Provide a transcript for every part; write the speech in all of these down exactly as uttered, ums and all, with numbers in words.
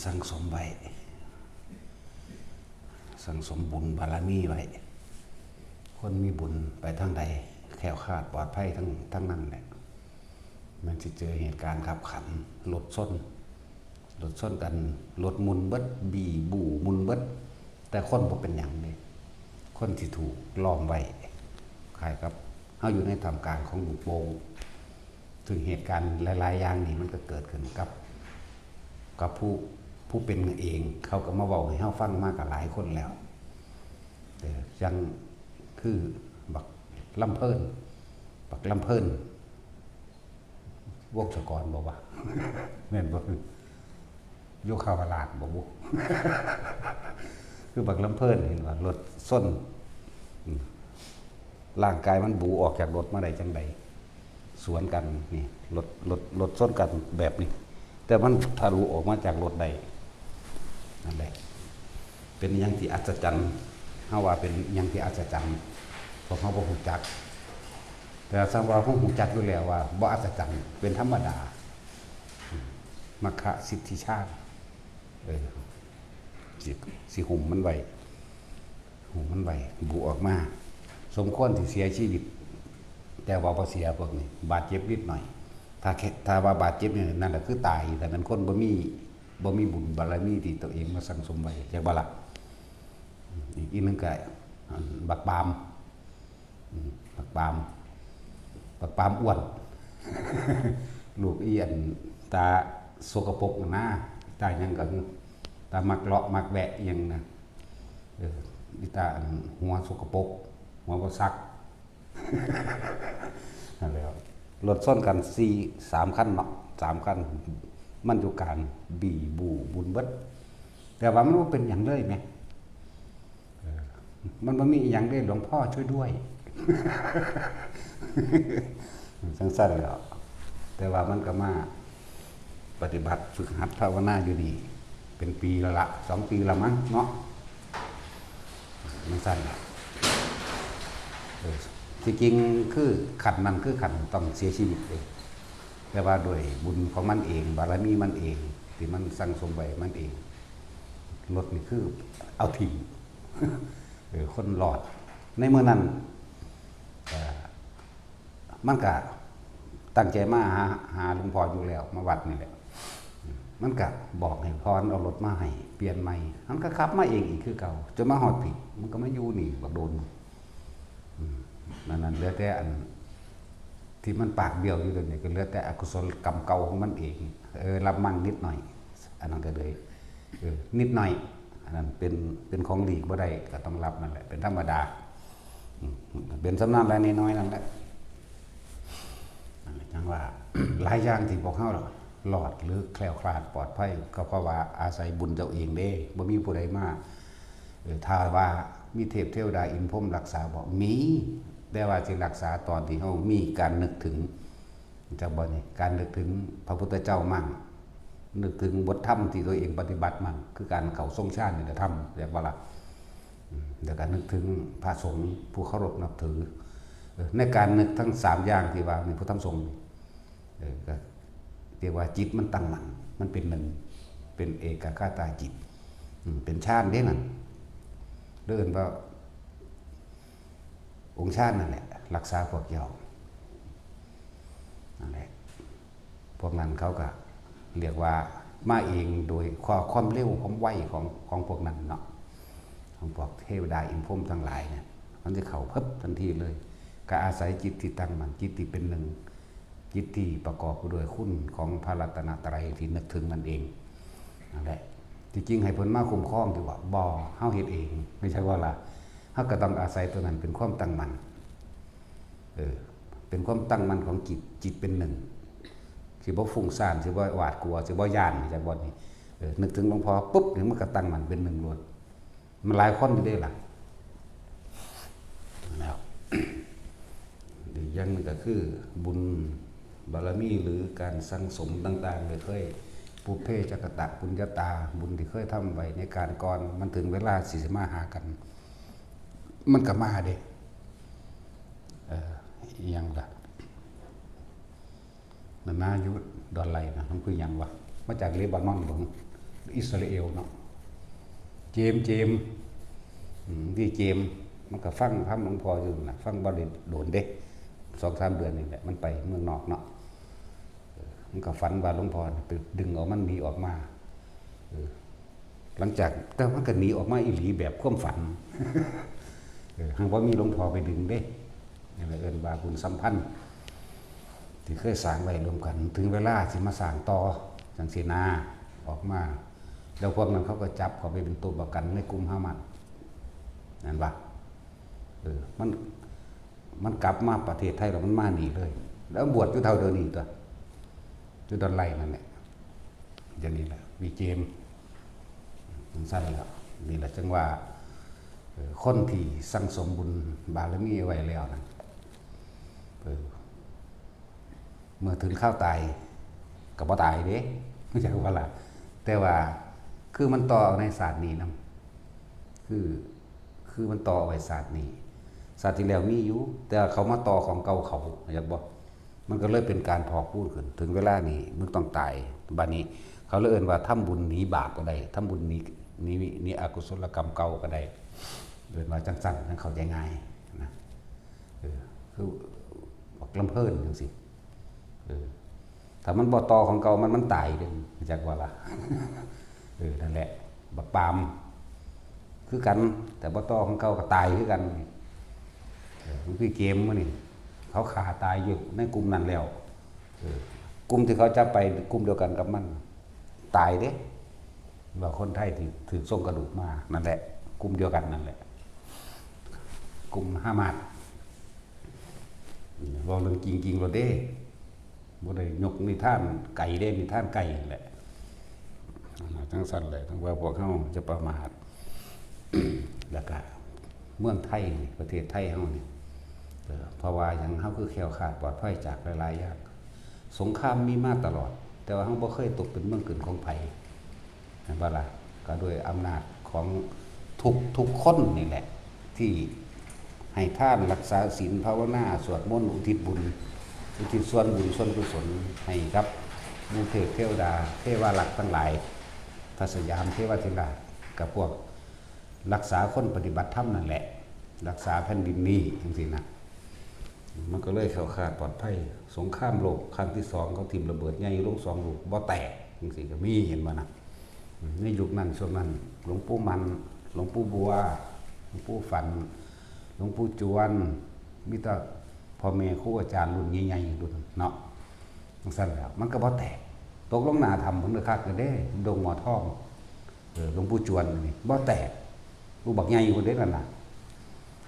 สั่งสมไว้ สั่งสมบุญบารมีไว้ คนมีบุญไปทางใด แคล้วคลาดปลอดภัยทั้งทั้งนั้นแหละ มันสิเจอเหตุการณ์ขับขัน รถชน รถชนกัน รถหมุนเบิด บีบูหมุนเบิด แต่คนบ่เป็นหยังเลย คนที่ถูกล้อมไว้ คล้ายกับเฮาอยู่ในท่ามกลางของลูกโป่ง ซึ่งเหตุการณ์หลายๆอย่างนี่มันก็เกิดขึ้นกับ กับผู้ ผู้เป็นเอง เขาก็มาเว้าให้เฮาฟังมาก็หลายคนแล้ว เออ จั่งคือบักลำเพิ่น บักลำเพิ่น วงศกรบ่วะ แม่นบ่ โยคาวราชบ่บุ คือบักลำเพิ่นเห็นว่ารถชน อืม ร่างกายมันบูออกจากรถมาได้จั่งใด สวนกันนี่ รถ รถ รถชนกันแบบนี้ แต่มันทะลุออกมาจากรถได้ นั่นแหละ เป็นหยังที่อัศจรรย์ เฮาว่าเป็นหยังที่อัศจรรย์ พวกเฮาบ่ฮู้จัก แต่สำหรับเฮาฮู้จักอยู่แล้วว่าบ่อัศจรรย์ เป็นธรรมดา มัคคะสิทธิฌาน เออ สิ สิหุ้มมันไว้ หุ้มมันไว้ บูออกมา สมควรสิเสียชีวิต แต่ว่าบ่เสียพวกนี้ บาดเจ็บนิดหน่อย ถ้าแค่ ถ้าว่าบาดเจ็บนี่ นั่นแหละคือตาย แต่มันคนบ่มี บ่มีบุญบารมีที่ตัวเองมาสั่งสมไว้ จักบ่ล่ะ อีก อีกหนึ่งก็ อัน บักปาล์ม อืม บักปาล์ม บักปาล์มอ้วน ลูกอีอันตาสกปรกน่ะนะ ตาหยังก็ ตามักเลาะมักแวะอิหยังนะ เออ อีตาอันหัวสกปรก หัวบ่ซัก นั่นแหละ รถชนกันสี่ สามคันเนาะ สามคัน มันอยู่กลาง บีบูหมุนเบิด แต่ว่ามันบ่เป็นหยังเลยแหม เออ มันบ่มีอิหยังเด้ หลวงพ่อช่วยด้วย จั่งซั้นแหล้ว แต่ว่ามันก็มาปฏิบัติฝึกหัดภาวนาอยู่นี่ เป็นปีแล้วละ สองปีแล้วมั้งเนาะ จั่งซั้นแหละ เออ ที่จริงคือขั้นนั้นคือขั้นต้องเสียชีวิตเอง แต่ว่าด้วยบุญของมันเอง บารมีมันเอง ที่มันสั่งสมไว้มันเอง รถนี่คือเอาถิ่ม เออ คนรอด ในมื้อนั้น เอ่อ มันก็ตั้งใจมาหา หาหลวงพ่ออยู่แล้ว มาวัดนี่แหละ มันก็บอกให้พรเอารถมาให้ เปลี่ยนใหม่ มันก็ขับมาเองอีกคือเก่า จนมาฮอดพี้ มันก็มาอยู่นี่บักโดน อืม นั่น นั่นเหลือแต่อัน ที่มันปากเบี้ยวอยู่เดี๋ยวนี้ ก็เหลือแต่อกุศลกรรมเก่าของมันเอง เออ รับมั่งนิดหน่อย อันนั้นก็เลย เออ นิดหน่อย อันนั้นเป็น เป็นของหลีกบ่ได้ ก็ต้องรับนั่นแหละ เป็นธรรมดา อืม เป็นส่ำนั้นแหละ น้อยๆนั่นแหละ นั่นแหละ จั่งว่า หลายอย่างที่พวกเฮารอดหรือแคล้วคลาดปลอดภัย ก็เพราะว่าอาศัยบุญเจ้าเองเด้ บ่มีผู้ใดมา เออ ถ้าว่ามีเทพเทวดาอินพรหมรักษาบ่ มี แต่ว่าสิรักษาตอนที่เฮามีการนึกถึง จักบ่นี่ การนึกถึงพระพุทธเจ้ามั่ง นึกถึงบทธรรมที่ตัวเองปฏิบัติมั่ง คือการเข้าทรงฌานนี่แหละธรรม เรียกว่าละ อืม แล้วก็นึกถึงพระสงฆ์ผู้เคารพนับถือ เออ ในการนึกทั้งสามอย่างที่ว่านี่ พุทธธรรมสงฆ์นี่ เออ ก็เรียกว่าจิตมันตั้งมั่น มันเป็นหนึ่ง เป็นเอกัคคตาจิต อืม เป็นฌานเด้นั่น เรียกว่าองค์ฌานนั่นแหละ รักษาพวกเจ้า นั่นแหละ พวกนั้นเขาก็เรียกว่ามาเองโดยความ ความเร็วความไวของ ของพวกนั้นเนาะ ของพวกเทวดาอินพรหมทั้งหลายเนี่ย มันจะเข้าเพิบทันทีเลย ก็อาศัยจิตที่ตั้งมั่น จิตที่เป็นหนึ่ง จิตที่ประกอบด้วยคุณของพระรัตนตรัยที่นึกถึงนั่นเอง นั่นแหละ ที่จริงให้เพิ่นมาคุ้มครองดีกว่า บ่ เฮาเฮ็ดเอง ไม่ใช่ว่าล่ะ เฮาก็ต้องอาศัยตัวนั้นเป็นความตั้งมั่น เออ เป็นความตั้งมั่นของจิต จิตเป็นหนึ่ง สิบ่ฟุ้งซ่าน สิบ่หวาดกลัว สิบ่ย้าน จักบ่นี่ เออ นึกถึงหลวงพ่อปุ๊บนี่มันก็ตั้งมั่นเป็นหนึ่งโลด มันหลายคนอยู่เด้ล่ะ แล้ว อีกอย่างหนึ่งก็คือบุญบารมีหรือการสั่งสมต่างๆ ที่เคยปุพเพจกตปุญญาตา บุญที่เคยทำไว้ในการก่อน มันถึงเวลาสิมาหากัน มันก็มาเด้ เออ อีหยังล่ะ นั่นนะ อยู่ดอนไหลนะ มันคือหยังวะ มาจากเลบานอนบ่ เ อิสราเอลเนาะ เจมส์ เจมส์ อืม ที่เจมส์ มันก็ฟังธรรมหลวงพ่ออยู่นะ ฟังบ่ได้โดนเด้ สองสามเดือนนี่แหละ มันไปเมืองนอกเนาะ เออ มันก็ฝันว่าหลวงพ่อไปดึงเอามันหนีออกมา เออ หลังจาก แต่มันก็หนีออกมาอีหลีแบบความฝัน เออ หากว่ามีหลวงพ่อไปดึงเด้ นี่แหละเอิ้นว่าบุญสัมพันธ์ ที่เคยสร้างไว้ร่วมกัน ถึงเวลาสิมาสร้างต่อ จังซี้นา ออกมา แล้วพวกนั้นเขาก็จับเขาไปเป็นตัวประกันในกลุ่มฮามาส นั่นวะ เออ มัน มันกลับมาประเทศไทยแล้วมันมานี่เลย แล้วบวชอยู่เท่าเดียวนี้ตัว อยู่ดอนไลนั่นแหละ เดี๋ยวนี้แหละ มีเจมส์ จังซั่นแหละ นี่แหละจังว่า เออ คนที่สั่งสมบุญบารมีไว้แล้วนะ เออ เมื่อถึงคราวตาย ก็บ่ตายเด้ จักว่าล่ะ แต่ว่า คือมันต่อเอาในชาตินี้นำ คือ คือมันต่อเอาไว้ชาตินี้ ชาติที่แล้วมีอยู่ แต่ว่าเขามาต่อของเก่าเขา จักบ่ มันก็เลยเป็นการพอกพูนขึ้น ถึงเวลานี้มึงต้องตาย บัดนี้ เขาเลยเอิ้นว่าทำบุญหนีบาปก็ได้ ทำบุญหนี หนี หนีอกุศลกรรมเก่าก็ได้ เอิ้นว่าจังซั่น จังเข้าใจง่ายนะ เออ คือ บักลำเพิ่นจังซี้ เออ ถ้ามันบ่ต่อของเก่ามัน มันตายเด้ จักว่าล่ะ เออ นั่นแหละ บักปาล์ม คือกัน แต่บ่ต่อของเก่าก็ตายคือกัน เออ มันคือเกมมื้อนี้ เขาฆ่าตายอยู่ในกลุ่มนั้นแล้ว เออ กลุ่มที่เขาจับไปกลุ่มเดียวกันกับมัน ตายเด้ ว่าคนไทยที่ถือส่งกระดูกมา นั่นแหละ กลุ่มเดียวกันนั่นแหละ กลุ่มฮามาส เว้าเรื่องจริงๆโลดเด้ บ่ได้ยกนิทานไกลเด้ นิทานไกลนั่นแหละ นั่นล่ะ จังซั่นแหละ ถึงว่าพวกเฮาจะประมาท แล้วก็เมืองไทยนี่ ประเทศไทยเฮานี่ เออ เพราะว่าหยัง เฮาคือแคล้วคลาดปลอดภัยจากหลายๆอย่าง สงครามมีมาตลอด แต่ว่าเฮาบ่เคยตกเป็นเมืองขึ้นของไผ เห็นบ่ล่ะ ก็ด้วยอำนาจของทุก ทุกคนนี่แหละ ที่ให้ทาน รักษาศีล ภาวนา สวดมนต์ อุทิศบุญ อุทิศส่วนบุญส่วนกุศลให้กับหมู่เทพเทวดา เทวารักษ์ทั้งหลาย พระสยามเทวาธิราช กับพวกรักษาคนปฏิบัติธรรมนั่นแหละ รักษาแผ่นดินนี้จังซี้นะ มันก็เลยแคล้วคลาดปลอดภัย สงครามโลกครั้งที่สอง เขาถิ่มระเบิดใหญ่ลงสองลูก บ่แตกจังซี้ก็มี เห็นบ่นะ ในยุคนั้น ช่วงนั้น หลวงปู่มัน หลวงปู่บัว หลวงปู่ฝัน หลวงปู่จวน มีแต่พ่อแม่ครูอาจารย์รุ่นใหญ่ๆ รุ่นเนาะ จังซั่นแหล้ว มันก็บ่แตก ตกลงหน้าถ้ำพุ้นเด้อ คักเด้ ดงหมอทอง เออ หลวงปู่จวนนี่ บ่แตก ลูกบักใหญ่พุ้นเด้นั่นน่ะ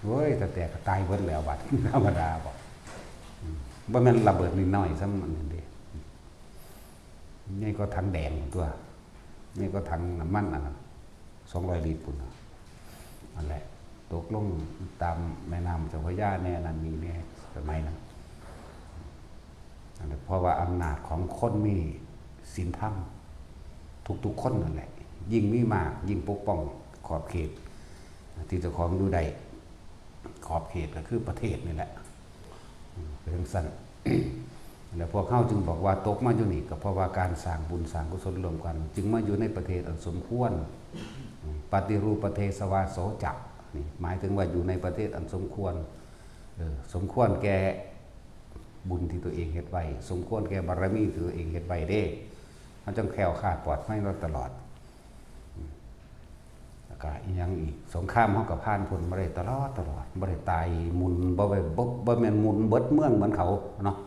โอ้ย ถ้าแตกก็ตายเบิดแล้วบัด ธรรมดาบ่ อืม บ่แม่นระเบิดน้อยๆ ซ้ำอันนั้นเด้ นี่ก็ถังแดงตัว นี่ก็ถังน้ำมันอันนั้น สองร้อยลิตรพุ้นน่ะ นั่นแหละ ตกลงตามแม่น้ำเจ้าพระยาแน่ นั่นนี่แน่ สมัยนั้น นั่นแหละ เพราะว่าอำนาจของคนมีศีลธรรม ทุกๆคนนั่นแหละ ยิ่งมีมาก ยิ่งปกป้องขอบเขต ที่เจ้าของอยู่ได้ ขอบเขตก็คือประเทศนี่แหละ เป็นจังซั่น แล้วพวกเฮาจึงบอกว่าตกมาอยู่นี่ ก็เพราะว่าการสร้างบุญสร้างกุศลร่วมกัน จึงมาอยู่ในประเทศอันสมควร ปฏิรูปประเทศวาโสจะ นี่หมายถึงว่าอยู่ในประเทศอันสมควร เออ สมควรแก่บุญที่ตัวเองเฮ็ดไว้ สมควรแก่บารมีที่ตัวเองเฮ็ดไว้เด้ เฮาจังแคล้วคลาดปลอดภัยมาตลอด แล้วก็อีหยังอีก สงครามเฮาก็ผ่านพ้นมาได้ตลอดตลอด บ่ได้ตายหมุน บ่ไป บ่ บ่แม่นหมุนเบิดเมืองเหมือนเขาเนาะ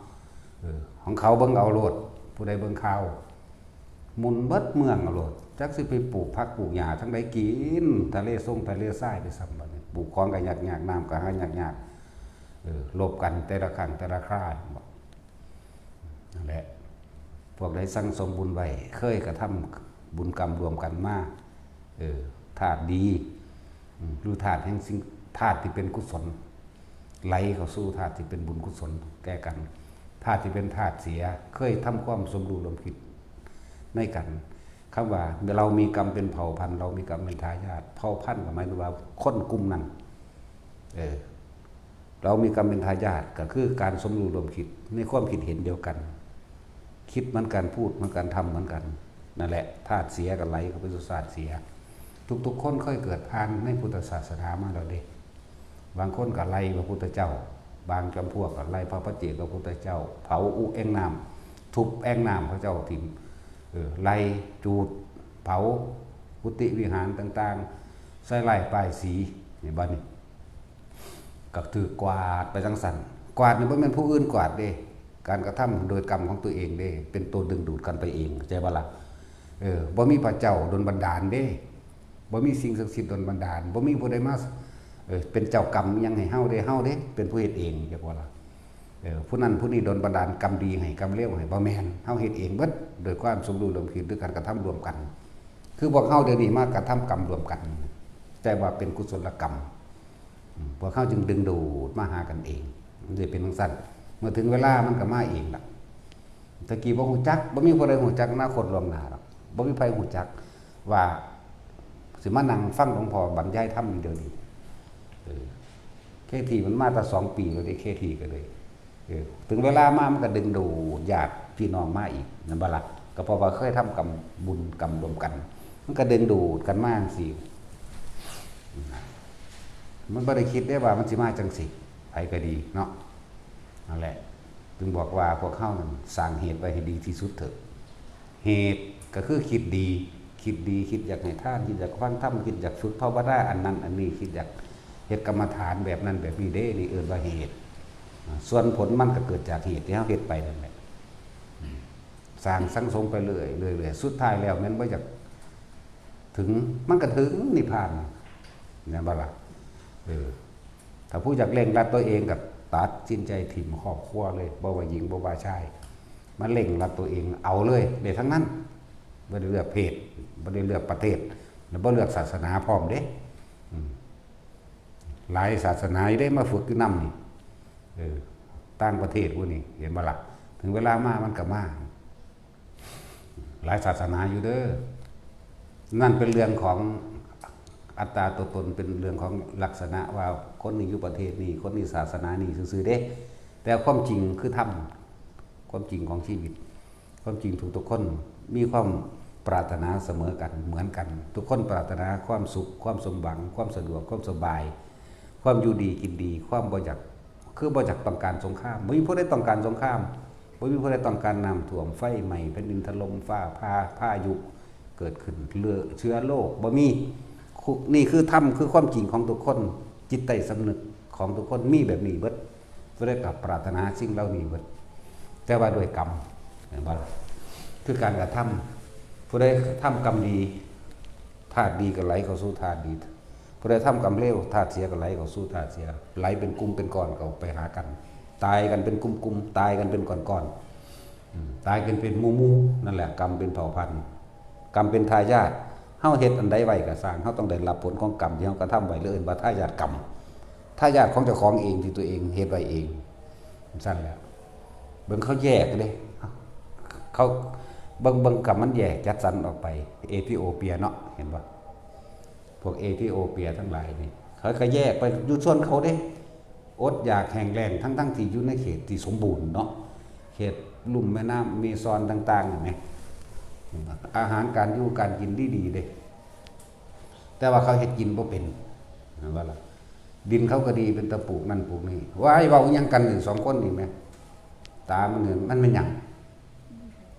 เออ ของเขาเบิ่งเอาโลด ผู้ใดเบิ่งข่าว หมุนเบิดเมืองเอาโลด จักสิไปปลูกผักปลูกหญ้าทางใดกิน ทะเลทรงทะเลทรายไปซ้ำบัดนี้ ปลูกของก็ยากๆ น้ำก็หายากๆ เออ รบกันแต่ละครั้งแต่ละครา นั่นแหละ พวกใดสั่งสมบุญไว้ เคยกระทำบุญกรรมร่วมกันมา เออ ธาตุดี อืม หรือธาตุแห่งสิ่ง ธาตุที่เป็นกุศล ไหลเข้าสู่ธาตุที่เป็นบุญกุศลแก่กัน ธาตุที่เป็นธาตุเสีย เคยทำความสมรู้ร่วมคิดในกัน คำว่าเรามีกรรมเป็นเผ่าพันธุ์ เรามีกรรมเป็นทายาท เผ่าพันธุ์ก็หมายถึงว่าคนกลุ่มนั้น เออ เรามีกรรมเป็นทายาท ก็คือการสมรู้ร่วมคิดในความคิดเห็นเดียวกัน คิดเหมือนกัน พูดเหมือนกัน ทำเหมือนกัน นั่นแหละ ธาตุเสียก็ไหลเข้าไปสู่ธาตุเสีย ทุกๆคนเคยเกิดผ่านในพุทธศาสนามาแล้วเด้ บางคนก็ไล่พระพุทธเจ้า บางจำพวกก็ไล่พระปัจเจกพุทธเจ้า เผาอุแอ่งน้ำ ทุบแอ่งน้ำพระเจ้าถิ่ม เออ ไล่จูด เผากุฏิวิหารต่างๆ ใส่ร้ายป้ายสี นี่บัดนี้ ก็ถืกกวาดไปจั่งซั้น กวาดนี่บ่แม่นผู้อื่นกวาดเด้ การกระทำโดยกรรมของตัวเองเด้ เป็นตัวดึงดูดกันไปเอง เข้าใจบ่ล่ะ เออ บ่มีพระเจ้าดลบันดาลเด้ บ่มีสิ่งศักดิ์สิทธิ์ดลบันดาล บ่มีผู้ใดมา เออ เป็นเจ้ากรรมอิหยังให้เฮาเด้ เฮาเด้ เป็นผู้เฮ็ดเอง เข้าใจบ่ล่ะ เออ ผู้นั้นผู้นี้ดลบันดาลกรรมดีให้ กรรมเลวให้ บ่แม่น เฮาเฮ็ดเองเบิด โดยความสมรู้ร่วมคิด ด้วยการกระทำร่วมกัน คือพวกเฮาเดี๋ยวนี้มากระทำกรรมร่วมกัน แต่ว่าเป็นกุศลกรรม อืม พวกเฮาจึงดึงดูดมาหากันเอง มันสิเป็นจั่งซั้น เมื่อถึงเวลามันก็มาเองล่ะ ตะกี้บ่ฮู้จัก บ่มีผู้ใดฮู้จักอนาคตล่วงหน้าหรอก บ่มีไผฮู้จักว่าสิมานั่งฟังหลวงพ่อบรรยายธรรมอยู่เดี๋ยวนี้ เออ เคทีมันมาแต่สองปีแล้วเด้ เคทีก็เลย เออ ถึงเวลามามันก็ดึงดูดญาติพี่น้องมาอีก นั่นบ่ล่ะ ก็เพราะว่าเคยทำกรรมบุญกรรมร่วมกัน มันก็ดึงดูดกันมาจั่งซี้ มันบ่ได้คิดได้ว่ามันสิมาจั่งซี้ ไผก็ดีเนาะ นั่นแหละ จึงบอกว่าพวกเฮานั่นสร้างเหตุไว้ให้ดีที่สุดเถอะ เหตุก็คือคิดดี คิดดี คิดอยากให้ทาน คิดอยากฟังธรรม คิดอยากฝึกภาวนา อันนั้นอันนี้ คิดอยากเฮ็ดกรรมฐานแบบนั้นแบบนี้เด้ นี่เอิ้นว่าเหตุ อ่า ส่วนผลมันก็เกิดจากเหตุที่เฮาเฮ็ดไปนั่นแหละ อืม สร้างสังสมไปเรื่อยๆ เรื่อยๆ สุดท้ายแล้วแม่นบ่อยากถึง มันก็ถึงนิพพาน แม่นบ่ล่ะ เออ ถ้าผู้อยากเร่งรัดตัวเองก็ตัดสินใจถิ่มครอบครัวเลย บ่ว่าหญิงบ่ว่าชาย มาเร่งรัดตัวเองเอาเลย ได้ทั้งนั้น บ่ได้เลือกเพศ บ่ได้เลือกประเทศ แล้วบ่เลือกศาสนาพร้อมเด้ อืม หลายศาสนาอยู่เด้มาฝึกอยู่นำนี่ เออ ต่างประเทศพวกนี้ เห็นบ่ล่ะ ถึงเวลามามันก็มา หลายศาสนาอยู่เด้อ นั่นเป็นเรื่องของอัตตาตัวตน เป็นเรื่องของลักษณะว่าคนนี้อยู่ประเทศนี้ คนนี้ศาสนานี้ซื่อๆเด้ แต่ความจริงคือธรรม ความจริงของชีวิต ความจริงทุกๆคนมีความปรารถนาเสมอกัน เหมือนกัน ทุกคนปรารถนาความสุข ความสมหวัง ความสะดวก ความสบาย ความอยู่ดีกินดี ความบ่อยาก คือบ่อยากต้องการสงคราม บ่มีผู้ใดต้องการสงคราม บ่มีผู้ใดต้องการน้ำท่วม ไฟไหม้ แผ่นดินถล่ม ฟ้าผ่า พายุเกิดขึ้น เลือ เชื้อโรค บ่มี คุ นี่คือธรรม คือความจริงของทุกคน จิตใต้สำนึกของทุกคนมีแบบนี้เบิด ผู้ใดก็ปรารถนาสิ่งเหล่านี้เบิด แต่ว่าด้วยกรรม เห็นบ่ล่ะ คือการกระทำ ผู้ใดทำกรรมดี ธาตุดีก็ไหลเข้าสู่ธาตุดี ผู้ใดทำกรรมเลว ธาตุเสียก็ไหลเข้าสู่ธาตุเสีย ไหลเป็นกลุ่มเป็นก้อนเข้าไปหากัน ตายกันเป็นกลุ่มๆ ตายกันเป็นก้อนๆ อืม ตายกันเป็นหมู่ๆ นั่นแหละ กรรมเป็นเผ่าพันธุ์ กรรมเป็นทายาท เฮาเฮ็ดอันใดไว้ก็ซ่าง เฮาต้องได้รับผลของกรรมที่เฮากระทำไว้ เรียกว่าทายาทกรรม ทายาทของเจ้าของเองที่ตัวเองเฮ็ดไว้เอง ซั่นแหละ เบิ่งเขาแยกเด้ เขา เบิ่ง เบิ่งกรรมมันแยกจัดสรรออกไป เอธิโอเปียเนาะ เห็นบ่ พวกเอธิโอเปียทั้งหลายนี่ เขาก็แยกไปอยู่ส่วนเขาเด้ อดอยากแห้งแล้ง ทั้งๆที่อยู่ในเขตที่สมบูรณ์เนาะ เขตลุ่มแม่น้ำเมซอนต่างๆ เห็นไหม อาหารการอยู่การกินดีๆ เด้ แต่ว่าเขาเฮ็ดกินบ่เป็น เห็นบ่ล่ะ ดินเขาก็ดี เป็นตาปลูกนั่นปลูกนี่ ว้าย เว้าอิหยังกันนี่ สองคนนี่แหม ตามันเนี่ย มันเป็นหยัง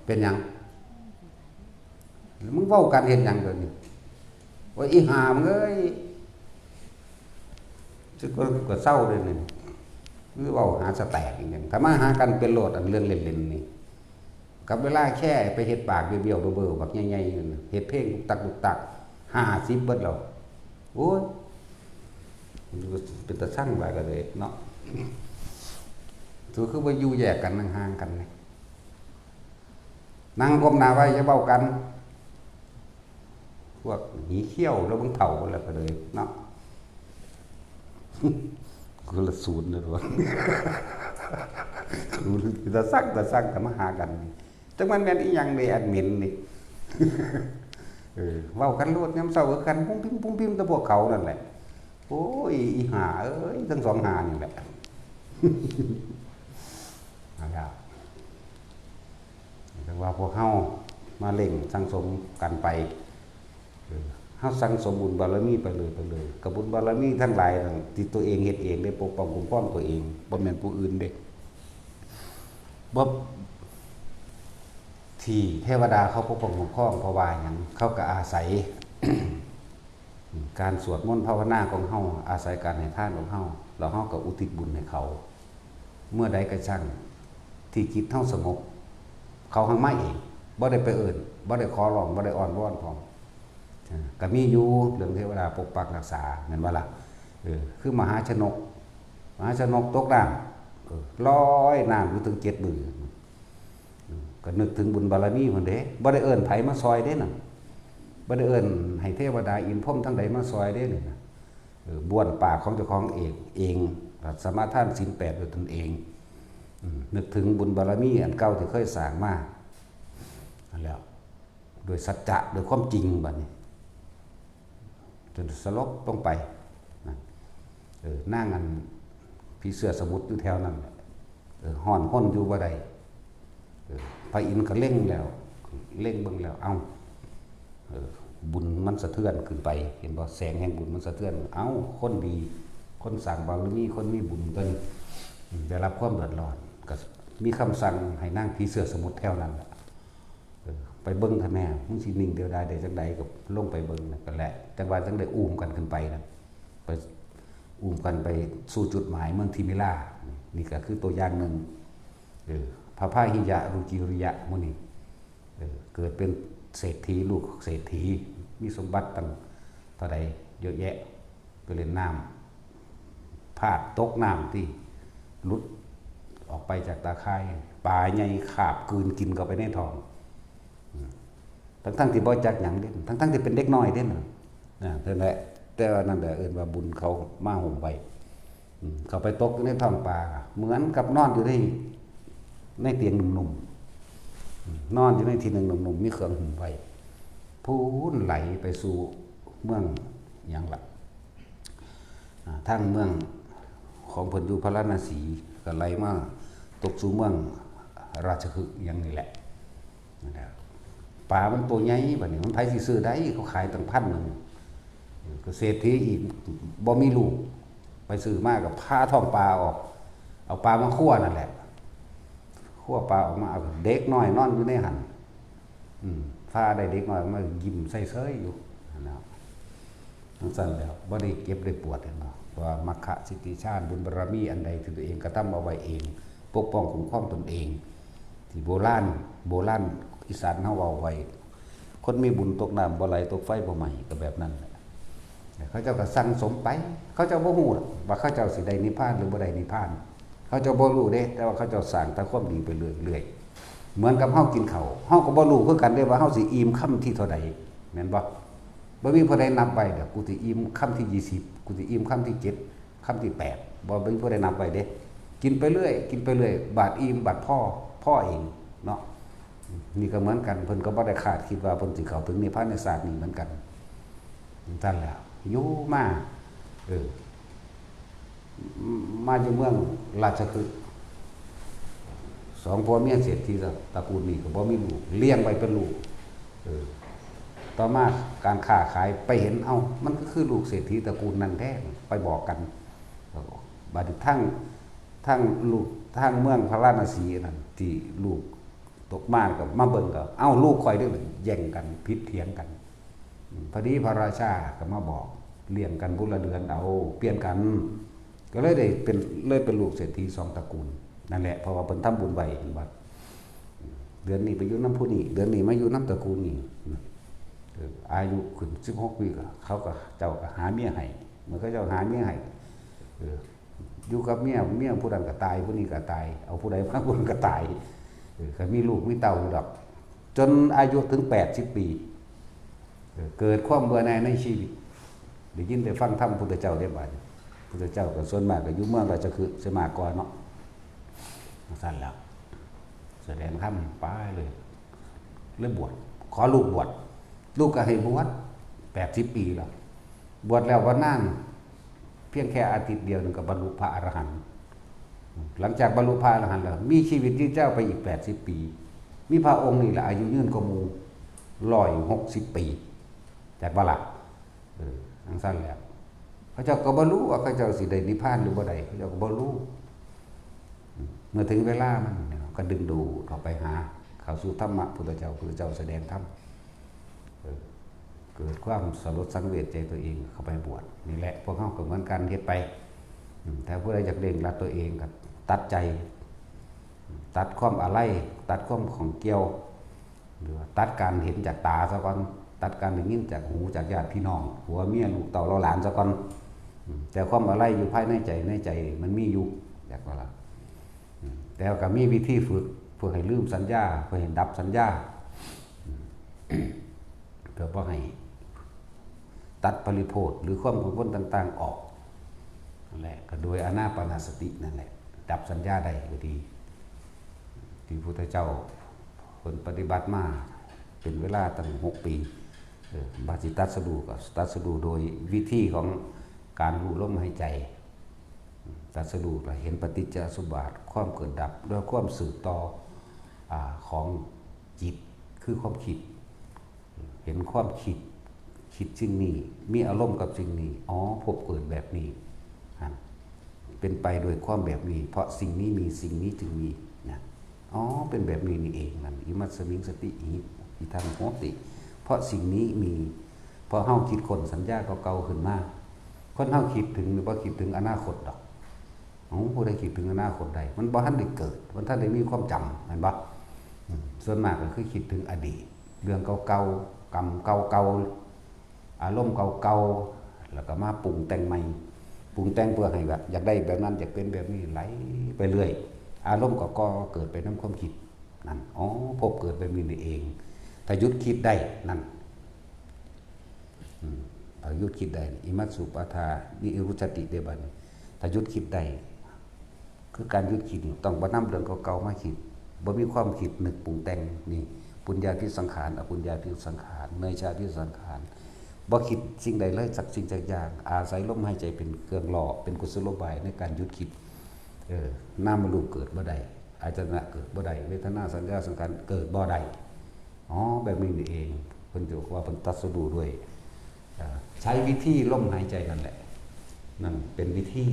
เป็นหยัง มึงเว้ากันเฮ็ดหยังเดี๋ยวนี้ โอ้ย อีห่ามึงเอ้ย ซึ่งก็ ก็เศร้าเลยนี่ มึงเว้าหาสแตกอีกหยัง ถ้ามาหากันเป็นโลดอันเรื่องเล่นๆ นี่ กับเวลาแค่ไปเฮ็ดปากเบี้ยวๆ เบ้อๆ บักใหญ่ๆ นั่นน่ะ เฮ็ดเพลงตุกตักตุกตัก ห้าสิบเบิดแล้ว โอ้ย เป็นตาซังหลายก็เลยเนาะ สูคือว่าอยู่แยกกันห่างๆ กันนี่ นั่งก้มหน้าไว้อย่าเว้ากัน พวกหนีเขี้ยวแล้วมึงเฒ่าแล้วก็เลยเนาะ คนละศูนย์เลยว่ะ ตาซังตาซังแต่มาหากันนี่ จักมันแม่นอีหยังเด้อันเหม็นนี่ เออ เว้ากันโลดยามเช้าคือกัน ปุ้มปิ้มปุ้มปิ้มแต่พวกเขานั่นแหละ โอ้ย อีห่าเอ้ย ทั้งสองห่านี่แหละ เอาล่ะ แต่ว่าพวกเฮา มาเร่งสั่งสมกันไป เออ เฮาสั่งสมบุญบารมีไปเลย ไปเลย กับบุญบารมีทั้งหลายนั่นที่ตัวเองเฮ็ดเองได้ ปกป้องคุ้มครองตัวเอง บ่แม่นผู้อื่นเด้ บ่ ที่เทวดาเขาปกป้องคุ้มครอง เพราะว่าหยัง เขาก็อาศัย การสวดมนต์ภาวนาของเฮา อาศัยการให้ทานของเฮา แล้วเฮาก็อุทิศบุญให้เขา เมื่อใดก็ช่างที่จิตเฮาสงบ เขาหังมาเอง บ่ได้ไปเอิ้น บ่ได้ขอร้อง บ่ได้อ้อนวอนพร้อม อ่า ก็มีอยู่เรื่องเทวดาปกปักรักษา แม่นบ่ล่ะ เออ คือมหาชนก มหาชนกตกน้ำ เออ ลอยน้ำอยู่ถึงเจ็ดมื้อ อืม ก็นึกถึงบุญบารมีเพิ่นเด้ บ่ได้เอิ้นไผมาซอยเด้นั่น บ่ได้เอิ้นให้เทวดาอินทร์พรหมทั้งใดมาซอยเด้นี่นะ เออ บ้วนปากของเจ้าของเอง เอง สมาทานศีลแปดด้วยตนเอง อืม นึกถึงบุญบารมีอันเก่าที่เคยสร้างมา นั่นแหล้ว โดยสัจจะ โดยความจริงบัดนี้ จนสลบลงไปนะ เออ นางอันผีเสื้อสมุทรอยู่แถวนั้นแหละ เออ ฮ้อนฮนอยู่บ่ได้ เออ พระอินทร์ก็เล็งแล้ว เล็งเบิ่งแล้ว เอ้า เออ บุญมันสะเทือนขึ้นไป เห็นบ่ แสงแห่งบุญมันสะเทือน เอ้า คนดี คนสร้างบารมี คนมีบุญตัวนี้ อืม ได้รับความเดือดร้อน ก็มีคำสั่งให้นางผีเสื้อสมุทรแถวนั้นแหละ เออ ไปเบิ่งคะแน่ มึงสินิ่งเดียวดายได้จังใด ก็ลงไปเบิ่งนะ ก็แหละ จังหวะจังได้อุ้มกันขึ้นไปนะ ไปอุ้มกันไปสู่จุดหมายเมืองทิมิลา นี่ก็คือตัวอย่างหนึ่ง เออ พระพาหิยะ รุจิริยะ หมู่นี้ เออ เกิดเป็นเศรษฐี ลูกเศรษฐี มีสมบัติตั้งเท่าใด เยอะแยะ ไปเล่นน้ำ พลาดตกน้ำที่หลุดออกไปจากตาข่าย ปลาใหญ่คาบกลืนกินเข้าไปในท้อง อืม ทั้งๆที่บ่จักหยังเด้ ทั้งๆที่เป็นเด็กน้อยเด้น่ะ นะ นั่นแหละ แต่ว่านั่นแหละเอิ้นว่าบุญเขามาหุ้มไว้ อืม เขาไปตกอยู่ในท้องปลา เหมือนกับนอนอยู่ใน ในเตียงนุ่มๆ อืม นอนอยู่ในที่หนึ่งนุ่มๆ มีเครื่องหุ้มไว้ พูนไหลไปสู่เมืองหยังล่ะ อ่า ทางเมืองของเพิ่นอยู่พาราณสี ก็ไหลมาตกสู่เมืองราชคฤห์หยังนี่แหละ นะครับ ปลามันตัวใหญ่บัดนี้ มันไผสิซื้อได้ เขาขายตั้งพันหนึ่ง ก็เศรษฐีอีก บ่มีลูก ไปซื้อมาก็ผ่าท้องปลาออก เอาปลามาคั่วนั่นแหละ คั่วปลาออกมา เอาเด็กน้อยนอนอยู่ในหั่น อืม ผ่าได้เด็กน้อยออกมายิ้มใส่เซยอยู่นะ จั่งซั้นแล้ว บ่ได้เจ็บได้ปวด เห็นบ่ เพราะว่ามัคคะสิทธิฌาน บุญบารมีอันใดที่ตัวเองกระทำเอาไว้เอง ปกป้องคุ้มครองตนเอง ที่โบราณ โบราณอีสานเฮาเว้าไว้ คนมีบุญตกน้ำบ่ไหล ตกไฟบ่ไหม้ ก็แบบนั้นแหละ เขาเจ้าก็สั่งสมไป เขาเจ้าบ่ฮู้หรอกว่าเขาเจ้าสิได้นิพพานหรือบ่ได้นิพพาน เขาเจ้าบ่รู้เด้ แต่ว่าเขาเจ้าสร้างแต่ความดีไปเรื่อยๆ เหมือนกับเฮากินข้าว เฮาก็บ่รู้คือกันเด้ว่าเฮาสิอิ่มคำที่เท่าใด แม่นบ่ บ่มีผู้ใดนับไว้ดอก กูสิอิ่มคำที่ยี่สิบ กูสิอิ่มคำที่เจ็ด คำที่แปด บ่มีผู้ใดนับไว้เด้ กินไปเรื่อย กินไปเรื่อย บาดอิ่ม บาดพอ พอเองเนาะ นี่ก็เหมือนกัน เพิ่นก็บ่ได้คาดคิดว่าเพิ่นสิเข้าถึงนิพพานในชาตินี้เหมือนกัน จั่งซั้นแหละ อยู่มา เออ มาอยู่เมืองราชคฤห์ สองผัวเมียเศรษฐีตระกูลนี้ก็บ่มีลูก เลี้ยงไว้เป็นลูก เออ ต่อมาการค้าขายไปเห็น เอ้า มันก็คือลูกเศรษฐีตระกูลนั้นแท้ ไปบอกกัน บัดนี้ทาง ทางลูก ทางเมืองพาราณสีนั่น ที่ลูกตกมาก็มาเบิ่งก็ เอ้า ลูกข่อยเด้อ แย่งกัน ผิดเถียงกัน อืม พอดีพระราชาก็มาบอก เลี้ยงกันผู้ละเดือนเอา เปลี่ยนกัน ก็เลยได้เป็น เลยเป็นลูกเศรษฐีสองตระกูล นั่นแหละ เพราะว่าเพิ่นทำบุญไว้ เห็นบ่ เดือนนี้ไปอยู่นำผู้นี้ เดือนนี้มาอยู่นำตระกูลนี้ เออ อายุขึ้นสิบหกปีก็ เขาก็ เจ้าก็หาเมียให้ เมื่อเขาเจ้าหาเมียให้ เออ อยู่กับเมีย เมียผู้นั้นก็ตาย ผู้นี้ก็ตาย เอาผู้ใดมาผู้นั้นก็ตาย เออ ก็มีลูกมีเต้าอยู่ดอก จนอายุถึงแปดสิบปี เออ เกิดความเบื่อหน่ายในชีวิต ได้ยินได้ฟังธรรมพุทธเจ้าได้บาดนี้ พุทธเจ้าก็ส่วนมากก็อยู่เมืองราชคฤห์ ส่วนมากก่อนเนาะ จั่งซั้นแล้ว แสดงธรรมไปเลย เลยบวช ขอลูกบวช ลูกก็ให้บวช แปดสิบปีแล้ว บวชแล้วบ่นาน เพียงแค่อาทิตย์เดียวหนึ่งก็บรรลุพระอรหันต์ หลังจากบรรลุพระอรหันต์แล้ว มีชีวิตยืนยาวไปอีกแปดสิบปี มีพระองค์นี่แหละอายุยืนกว่าหมู่ ร้อยหกสิบปี จักบ่ล่ะ เออจั่งซั้นแหละ เขาเจ้าก็บ่ฮู้ว่าเขาเจ้าสิได้นิพพานหรือบ่ได้ เขาเจ้าก็บ่ฮู้ เมื่อถึงเวลามันเนี่ยก็ดึงดูดเข้าไปหา เข้าสู่ธรรมะพุทธเจ้า พุทธเจ้าแสดงธรรม เออ เกิดความสลดสังเวชใจตัวเองเข้าไปบวช นี่แหละ พวกเฮาก็เหมือนกัน เฮ็ดไป อืม แต่ผู้ใดอยากเร่งรัดตัวเองก็ตัดใจ ตัดความอาลัย ตัดความข้องเกี่ยว หรือว่าตัดการเห็นจากตาซะก่อน ตัดการได้ยินจากหู จากญาติพี่น้อง ผัวเมีย ลูกเต้าเหล่าหลานซะก่อน อืม แต่ความอาลัยอยู่ภายในใจ ในใจมันมีอยู่ อยากว่าล่ะ อืม แต่ก็มีวิธีฝึก เพื่อให้ลืมสัญญา เพื่อให้ดับสัญญา อืม เพื่อบ่ให้ตัดปริโภทหรือความกังวลต่างๆออก นั่นแหละ ก็โดยอานาปานสตินั่นแหละ ดับสัญญาได้ก็ดี ที่พุทธเจ้าเพิ่นปฏิบัติมาเป็นเวลาตั้งหกปี เออ บัดสิตรัสรู้ก็ตรัสรู้โดยวิธีของการรู้ลมหายใจ ตรัสรู้ก็เห็นปฏิจจสมุปบาท ความเกิดดับ ด้วยความสืบต่อ อ่า ของจิต คือความคิด เห็นความคิด คิดสิ่งนี้ มีอารมณ์กับสิ่งนี้ อ๋อ พบเกิดแบบนี้ หั่น เป็นไปโดยความแบบนี้ เพราะสิ่งนี้มี สิ่งนี้จึงมี นะ อ๋อ เป็นแบบนี้นี่เอง นั่น อิมัสมิงสติหิ อิทังโหติ เพราะสิ่งนี้มี เพราะเฮาคิดค้นสัญญาเก่าๆขึ้นมา คนเฮาคิดถึงหรือบ่คิดถึงอนาคตดอก เอ้า ผู้ใดคิดถึงอนาคตได้ มันบ่ทันได้เกิด มันทันได้มีความจำ แม่นบ่ อืม ส่วนมากก็คือคิดถึงอดีต เรื่องเก่าๆ กรรมเก่าๆ อารมณ์เก่าๆ แล้วก็มาปรุงแต่งใหม่ ปรุงแต่งเพื่อให้แบบ อยากได้แบบนั้น อยากเป็นแบบนี้ ไหลไปเรื่อย อารมณ์ก็ก่อเกิดไปนำความคิด นั่น อ๋อ พบเกิดแบบนี้นี่เอง ถ้าหยุดคิดได้ นั่น อืม ถ้าหยุดคิดได้ อิมัสสุปาทานิรุจจติเด้บัดนี้ ถ้าหยุดคิดได้ คือการหยุดคิดนี่ ต้องบ่นำเรื่องเก่าๆมาคิด บ่มีความคิดนึกปรุงแต่ง นี่ ปุญญาภิสังขาร อปุญญาภิสังขาร เนยชาภิสังขาร บ่คิดสิ่งใดเลย สักสิ่งสักอย่าง อาศัยลมหายใจเป็นเครื่องหล่อ เป็นกุศโลบายในการหยุดคิด เออ นามรูปเกิดบ่ได้ อายตนะเกิดบ่ได้ เวทนา สัญญา สังขารเกิดบ่ได้ อ๋อ แบบนี้นี่เอง เพิ่นจะบอกว่าเพิ่นตรัสรู้ด้วย อ่า ใช้วิธีลมหายใจนั่นแหละ นั่นเป็นวิธี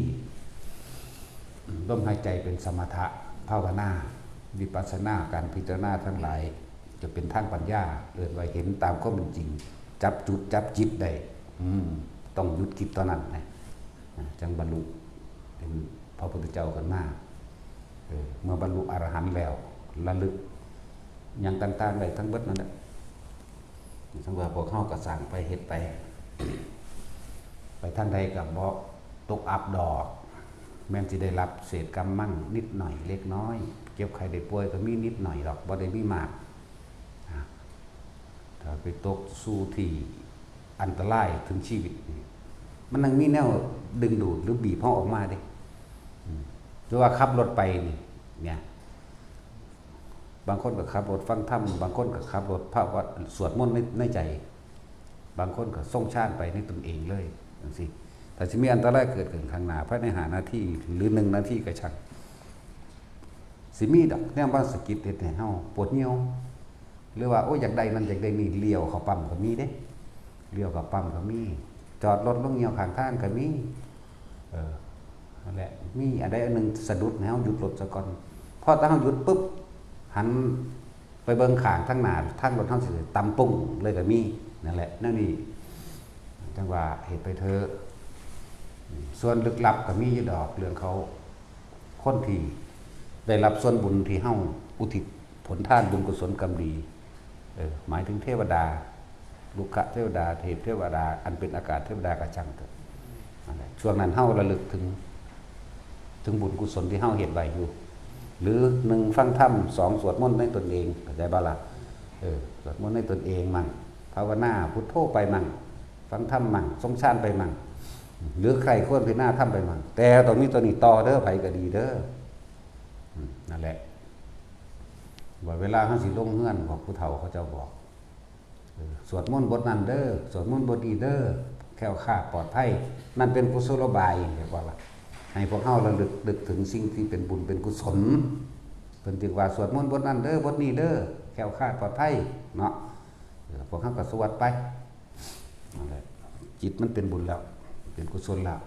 ลมหายใจเป็นสมถะภาวนา วิปัสสนา การพิจารณาทั้งหลาย จะเป็นทางปัญญา เอิ้นว่าเห็นตามความเป็นจริง จับจุดจับจิตได้ อืม ต้องหยุดคิดเท่านั้นนะ อ่า จั่งบรรลุเป็นพระพุทธเจ้าขึ้นมา เออ เมื่อบรรลุอรหันต์แล้ว ระลึกหยังต่างๆได้ทั้งเบิดนั่นแหละ ทั้งว่าพวกเฮาก็สร้างไปเฮ็ดไป ไปทางใดก็บ่ตกอับดอก แม้นสิได้รับเศษกรรมมั่งนิดหน่อยเล็กน้อย เจ็บไข้ได้ป่วยก็มีนิดหน่อยดอก บ่ได้มีมาก อ่ะ ถ้าไปตกสู่ที่อันตรายถึงชีวิตนี่ มันยังมีแนวดึงดูดหรือบีบเฮาออกมาเด้ อืม หรือว่าขับรถไปนี่ เนี่ย บางคนก็ขับรถฟังธรรม บางคนก็ขับรถภาวะ สวดมนต์ใน ในใจ บางคนก็ทรงฌานไปในตนเองเลย จั่งซี้ ถ้าสิมีอันตรายเกิดขึ้นข้างหน้า ภายในห้านาที หรือหนึ่งนาทีก็ช่าง สิมีดอกแนวมาสะกิดเฮ็ดให้เฮาปวดเหี่ยว หรือว่า โอ้ย อยากได้นั่นอยากได้นี่ เลี้ยวเข้าปั๊มก็มีเด้ เลี้ยวเข้าปั๊มก็มี จอดรถลงเหี่ยวข้างทางก็มี เออ นั่นแหละ มีอันใดอันหนึ่งสะดุดให้เฮาหยุดรถซะก่อน พอแต่เฮาหยุดปุ๊บ หันไปเบิ่งข้างทางหน้า ทางรถเฮาสิตำปุ้งเลยก็มี นั่นแหละ แนวนี้ จั่งว่าเฮ็ดไปเถอะ ส่วนลึกลับก็มีอยู่ดอก เรื่องเขา คนที่ได้รับส่วนบุญที่เฮาอุทิศผลทานบุญกุศลกรรมดี เออ หมายถึงเทวดา รุกขเทวดา เทพเทวดา อันเป็นอากาศเทวดาก็ช่างเถอะ นั่นแหละ ช่วงนั้นเฮาระลึกถึง ถึงบุญกุศลที่เฮาเฮ็ดไว้อยู่ หรือหนึ่งฟังธรรม สองสวดมนต์ในตนเอง เข้าใจบ่ล่ะ เออ สวดมนต์ในตนเองมั่ง ภาวนาพุทโธไปมั่ง ฟังธรรมมั่ง ทรงฌานไปมั่ง หรือใคร่ครวญพิจารณาธรรมไปมั่ง แต่ต้องมีตัวนี้ต่อเด้อ ไผก็ดีเด้อ อืม นั่นแหละ ว่าเวลาเฮาสิลงเฮือน บอกผู้เฒ่าเขาเจ้าบอก เออ สวดมนต์บทนั้นเด้อ สวดมนต์บทนี้เด้อ แคล้วคลาดปลอดภัย นั่นเป็นกุศโลบาย เรียกว่าล่ะ ให้พวกเฮาระลึกนึกถึงสิ่งที่เป็นบุญเป็นกุศล เพิ่นจึงว่าสวดมนต์บทนั้นเด้อ บทนี้เด้อ แคล้วคลาดปลอดภัย เนาะ เออ พวกเฮาก็สวดไป นั่นแหละ จิตมันเป็นบุญแล้ว เป็นกุศลแล้ว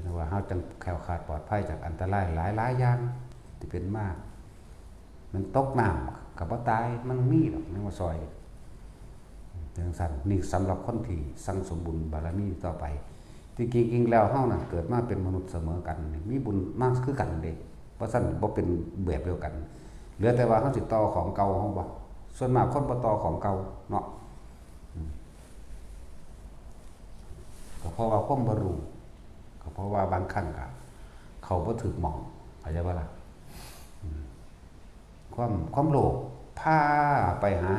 เรียกว่าเฮาจังแคล้วคลาดปลอดภัยจากอันตรายหลายๆอย่างที่เป็นมา มันตกน้ำก็บ่ตาย มันมีดอก มันมาซอย จังซั่น นี่สำหรับคนที่สั่งสมบุญบารมีต่อไป ที่จริงๆแล้วเฮานั่นเกิดมาเป็นมนุษย์เสมอกัน มีบุญมาคือกันเด้ บ่ซั่นบ่เป็นแบบเดียวกัน เหลือแต่ว่าเฮาสิต่อของเก่าเฮาบ่ ส่วนมากคนบ่ต่อของเก่าเนาะ อืม ก็เพราะว่าความบ่รู้ ก็เพราะว่าบางครั้งก็เข้าบ่ถูกหม่อง เข้าใจบ่ล่ะ อืม ความ ความโลภพาไปหา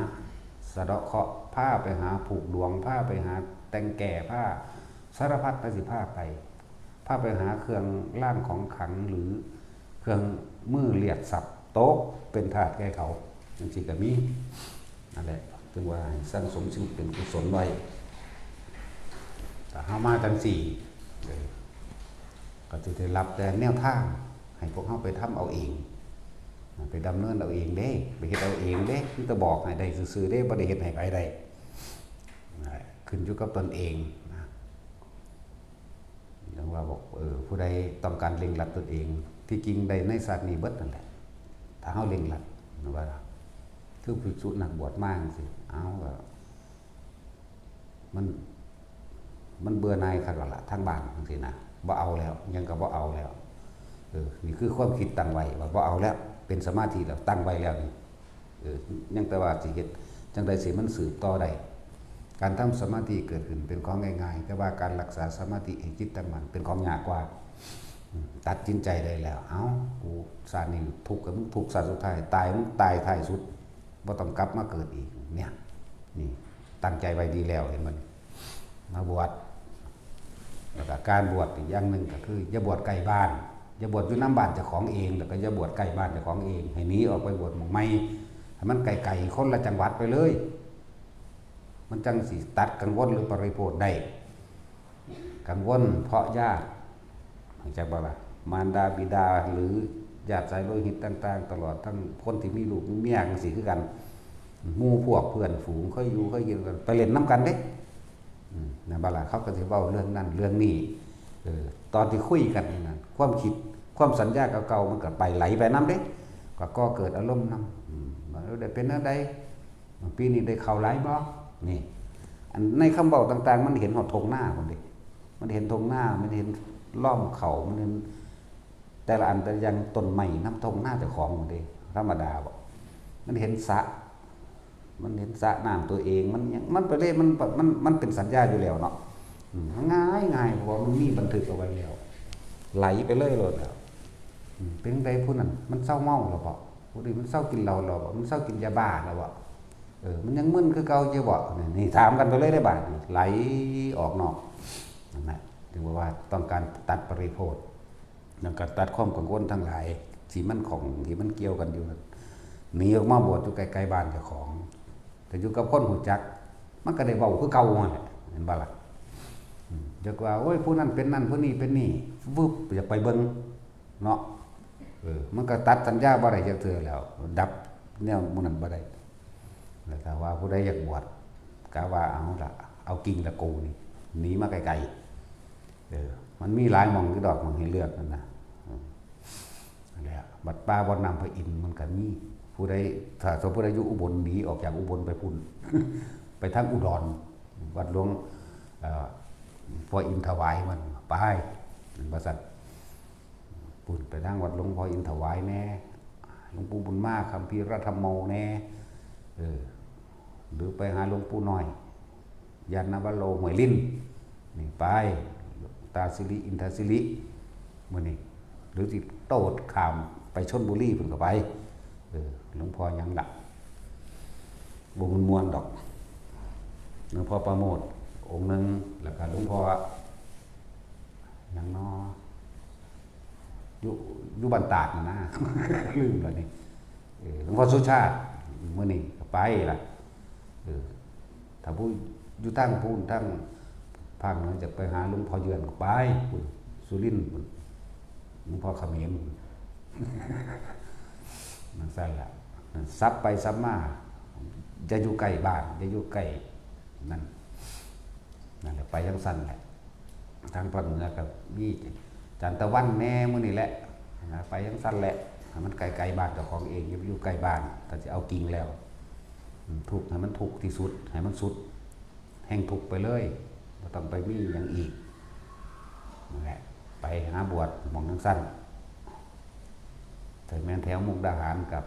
สะเดาะเคราะห์ พาไปหาผูกดวง พาไปหาแต่งแก้ พาสารพัดมันสิพาไป พาไปหาเครื่องรางของขลัง หรือเครื่องมือเลียดทรัพย์ ตกเป็นทาสแก่เขา จังซี่ก็มี นั่นแหละ ถึงว่าให้สั่งสมสิ่งเป็นกุศลไว้ ถ้าเฮามาจังซี่ เออ ก็สิได้รับแต่แนวทาง ให้พวกเฮาไปทำเอาเอง ไปดำเนินเอาเองเด้ ไปเฮ็ดเอาเองเด้ มีแต่บอกให้ได้ซื่อๆเด้ บ่ได้เฮ็ดให้ไผได้ นะ ขึ้นอยู่กับตนเองนะ เรียกว่าบอก เออ ผู้ใดต้องการเร่งรัดตนเอง ที่จริงได้ในชาตินี้เบิดนั่นแหละ ถ้าเฮาเร่งรัด ว่า คือภิกษุนักบวชมาจังซี่ เอาก็ มัน มันเบื่อหน่ายคักแล้วล่ะ ทางบ้านจังซี่นะ บ่เอาแล้ว หยังก็บ่เอาแล้ว เออ นี่คือความคิดตั้งไว้ว่าบ่เอาแล้ว เป็นสมาธิแล้ว ตั้งไว้แล้วนี่ เออ ยังแต่ว่าสิเฮ็ดจังใดสิมันสืบต่อได้ การทำสมาธิเกิดขึ้นเป็นของง่ายๆ แต่ว่าการรักษาสมาธิให้จิตตั้งมั่นเป็นของยากกว่า อืม ตัดสินใจได้แล้ว เอ้า กูชาตินี้ทุกข์กับมึงทุกข์ชาติสุดท้าย ตายมึงตายท้ายสุด บ่ต้องกลับมาเกิดอีก เนี่ย นี่ ตั้งใจไว้ดีแล้ว เห็นบ่ มาบวช แล้วก็การบวชอีกอย่างหนึ่งก็คือ อย่าบวชใกล้บ้าน อย่าบวชอยู่นำบ้านเจ้าของเอง แล้วก็อย่าบวชใกล้บ้านเจ้าของเอง ให้หนีออกไปบวชหม่องใหม่ ให้มันไกลๆ คนละจังหวัดไปเลย มันจังสิตัดกังวลหรือปริโภทได้ กังวลเพราะญาติ รู้จักบ่ล่ะ มารดาบิดาหรือญาติสายโลหิตต่างๆ ตลอดทั้งคนที่มีลูกมีเมียจังซี้คือกัน หมู่พวกเพื่อนฝูงเคยอยู่เคยกินกัน ไปเล่นนำกันเด้ อืม นั่นบ่ล่ะ เขาก็สิเว้าเรื่องนั้นเรื่องนี้ เออ ตอนที่คุยกันนั่น ความคิด ความสัญญาเก่าๆ มันก็ไปไหลไปนำเด้ ก็ก่อเกิดอารมณ์นำ อืม ว่าได้เป็นแนวใด ปีนี้ได้ข้าวหลายบ่ นี่ อันในคำเว้าต่างๆ มันเห็นฮอดท่งนาพุ้นเด้ มันเห็นท่งนา มันเห็นล้อมข้าว มันเห็นแต่ละอันแต่ละอย่าง ต้นไม้นำท่งนาเจ้าของพุ้นเด้ ธรรมดาบ่ มันเห็นสระ มันเห็นสระน้ำตัวเอง มันหยัง มันไปเลย มัน มัน มันเป็นสัญญาอยู่แล้วเนาะ อืม มันง่ายง่าย เพราะว่ามันมีบันทึกเอาไว้แล้ว ไหลไปเลยโลดแล้ว อืม เป็นจั่งใดผู้นั้น มันเซาเมาแล้วบ่ ผู้นี้มันเซากินเหล้าแล้วบ่ มันเซากินยาบ้าแล้วบ่ เออ มันยังมึนคือเก่าอยู่บ่ นี่ นี่ถามกันไปเลยได้บาดนี้ ไหลออกนอก นั่นแหละ ถึงว่าต้องการตัดปริโภท ต้องการตัดความกังวลทั้งหลาย ที่มันของ ที่มันเกี่ยวกันอยู่นั่น หนีออกมาบวชอยู่ใกล้ๆบ้านเจ้าของ แต่อยู่กับคนรู้จัก มันก็ได้เว้าคือเก่านั่นแหละ เห็นบ่ล่ะ อืม จักว่า โอ้ย ผู้นั้นเป็นนั่น ผู้นี้เป็นนี่ วึบ อยากไปเบิ่ง เนาะ เออ มันก็ตัดสัญญาบ่ได้จักเทื่อแล้ว ดับแนวหมู่นั้นบ่ได้ แล้วถ้าว่าผู้ใดอยากบวช กะว่าเอาละ เอากิ่งตะกูนี่ หนีมาไกลๆ เออ มันมีหลายหม่องอยู่ดอก หม่องให้เลือกนั่นนะ อืม นั่นแหละ วัดป่าวัดน้ำพระอินทร์มันก็มี ผู้ใด ถ้าสมมุติผู้ใดอยู่อุบล หนีออกจากอุบลไปพุ้น ไปทางอุดร วัดหลวง เอ่อ พ่ออินทร์ถวายมัน ไป มันว่าซั่น พุ้นไปทางวัดหลวงพ่ออินทร์ถวายแน่ หลวงปู่บุญมา คัมภีรธรรมโมแน่ เออ หรือไปหาหลวงปู่น้อย ยานนาวโร ห้วยลิ้น นี่ไป ตาสิริ อินทสิริ มื้อนี้ หรือสิโตดข้ามไปชลบุรีพุ้นก็ไป เออ หลวงพ่อหยังล่ะ บ่ม่วนๆดอก หลวงพ่อประโมทย์องค์หนึ่ง แล้วก็หลวงพ่อหยังน้อ อยู่ อยู่บ้านตาดน่ะนะ ลืมแล้วนี่ เออ หลวงพ่อสุชาติ มื้อนี้ก็ไปล่ะ เออ ถ้าผู้อยู่ทางพุ้น ทางภาคเหนือ อยากไปหาหลวงพ่อเยือนก็ไปพุ้น สุรินทร์พุ้น หลวงพ่อเขมรพุ้น จั่งซั่นล่ะ สับไปสับมา อย่าอยู่ใกล้บ้าน อย่าอยู่ใกล้นั่น นั่นแหละ ไปจั่งซั้นแหละ ทางภาคเหนือก็มีจันตะวันแหน่หมู่นี่แหละนะ ไปจั่งซั้นแหละ ให้มันไกลๆบ้านเจ้าของเอง อย่าไปอยู่ใกล้บ้าน ถ้าสิเอาจริงแล้ว อืม ทุกข์ให้มันทุกข์ที่สุด ให้มันสุด แห่งทุกข์ไปเลย บ่ต้องไปมีหยังอีก นั่นแหละ ไปหาบวชหม่องจั่งซั้น ถ้าแม่นแถวมุกดาหารกับ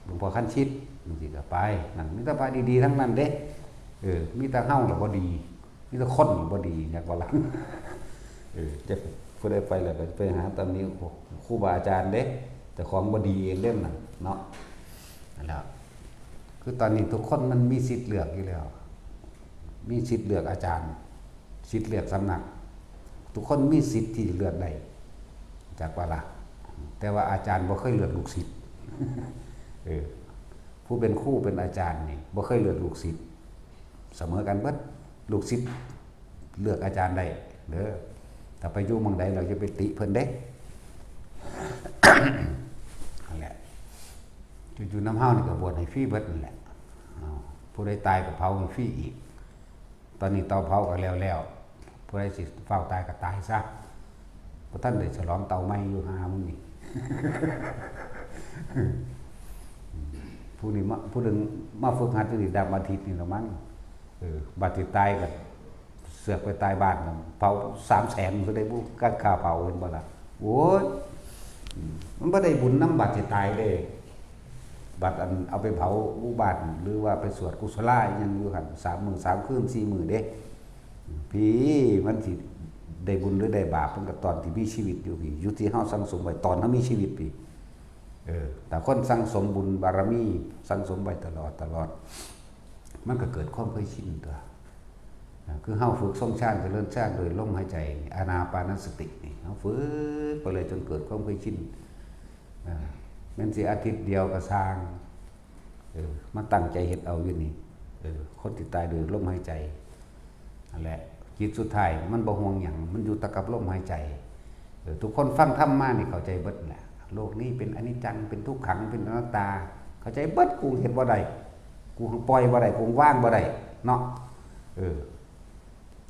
หลวงพ่อคันชิตจั่งซี้ก็ไป นั่นมีแต่พระดีๆทั้งนั้นเด้ เออ มีแต่เฮาล่ะบ่ดี มีแต่คนบ่ดี อยากว่าล่ะ เออ จะผู้ใดไปแล้วก็ไปหาตำหนิครูบาอาจารย์เด้ เจ้าของบ่ดีเองเด้นั่นเนาะ นั่นแหละ คือตอนนี้ทุกคนมันมีสิทธิ์เลือกอยู่แล้ว มีสิทธิ์เลือกอาจารย์ สิทธิ์เลือกสำนัก ทุกคนมีสิทธิ์ที่เลือกได้ จักว่าล่ะ แต่ว่าอาจารย์บ่เคยเลือกลูกศิษย์ เออ ผู้เป็นครูเป็นอาจารย์นี่บ่เคยเลือกลูกศิษย์ เสมอกันเบิด ลูกศิษย์เลือกอาจารย์ได้เด้อ ถ้าไปอยู่หม่องใดแล้วอย่าไปติเพิ่นเด้ นั่นแหละ อยู่ๆนำเฮานี่ก็บวชให้ฟรีเบิดนั่นแหละ อ้าว ผู้ใดตายก็เผาให้ฟรีอีก ตอนนี้เตาเผาก็แล้วแล้ว ผู้ใดสิฟ้าวตายก็ตายซะ บ่ทันได้ฉลองเตาใหม่อยู่ ห่ามึงนี่ ผู้นี้มา ผู้หนึ่งมาฝึกหัดอยู่นี่ดำอาทิตย์นี่ละมั้ง เออ บาดสิตายก็เสือกไปตายบ้านน่ะ เผาสามแสนซะได้บุ กัดค่าเผา เห็นบ่ล่ะ โอ้ย อืม มันบ่ได้บุญนำบาดสิตายเด้ บัดอันเอาไปเผาอุบาท หรือว่าไปสวดกุศลาอิหยังอยู่หั่น สามมื้อสามคืน สี่มื้อเด้ พี่ มันสิได้บุญหรือได้บาป มันก็ตอนที่มีชีวิตอยู่พี่ อยู่ที่เฮาสั่งสมไว้ตอนเฮามีชีวิตพี่ เออ แต่คนสั่งสมบุญบารมี สั่งสมไว้ตลอดตลอด มันก็เกิดความเคยชินตั๊ว อ่า คือเฮาฝึกทรงฌานเจริญฌานโดยลมหายใจนี่ อานาปานสตินี่ เฮาฝึกไปเลยจนเกิดความเคยชิน อ่า แม่นสิอาทิตย์เดียวก็ซ่าง เออ มาตั้งใจเฮ็ดเอาอยู่นี่ เออ คนที่ตายโดยลมหายใจ นั่นแหละ จิตสุดท้ายมันบ่ห่วงหยัง มันอยู่แต่กับลมหายใจ เออ ทุกคนฟังธรรมมานี่เข้าใจเบิดแหละ โลกนี้เป็นอนิจจัง เป็นทุกขัง เป็นอนัตตา เข้าใจเบิด กูเฮ็ดบ่ได้ กูปล่อยบ่ได้ กูวางบ่ได้ เนาะ เออ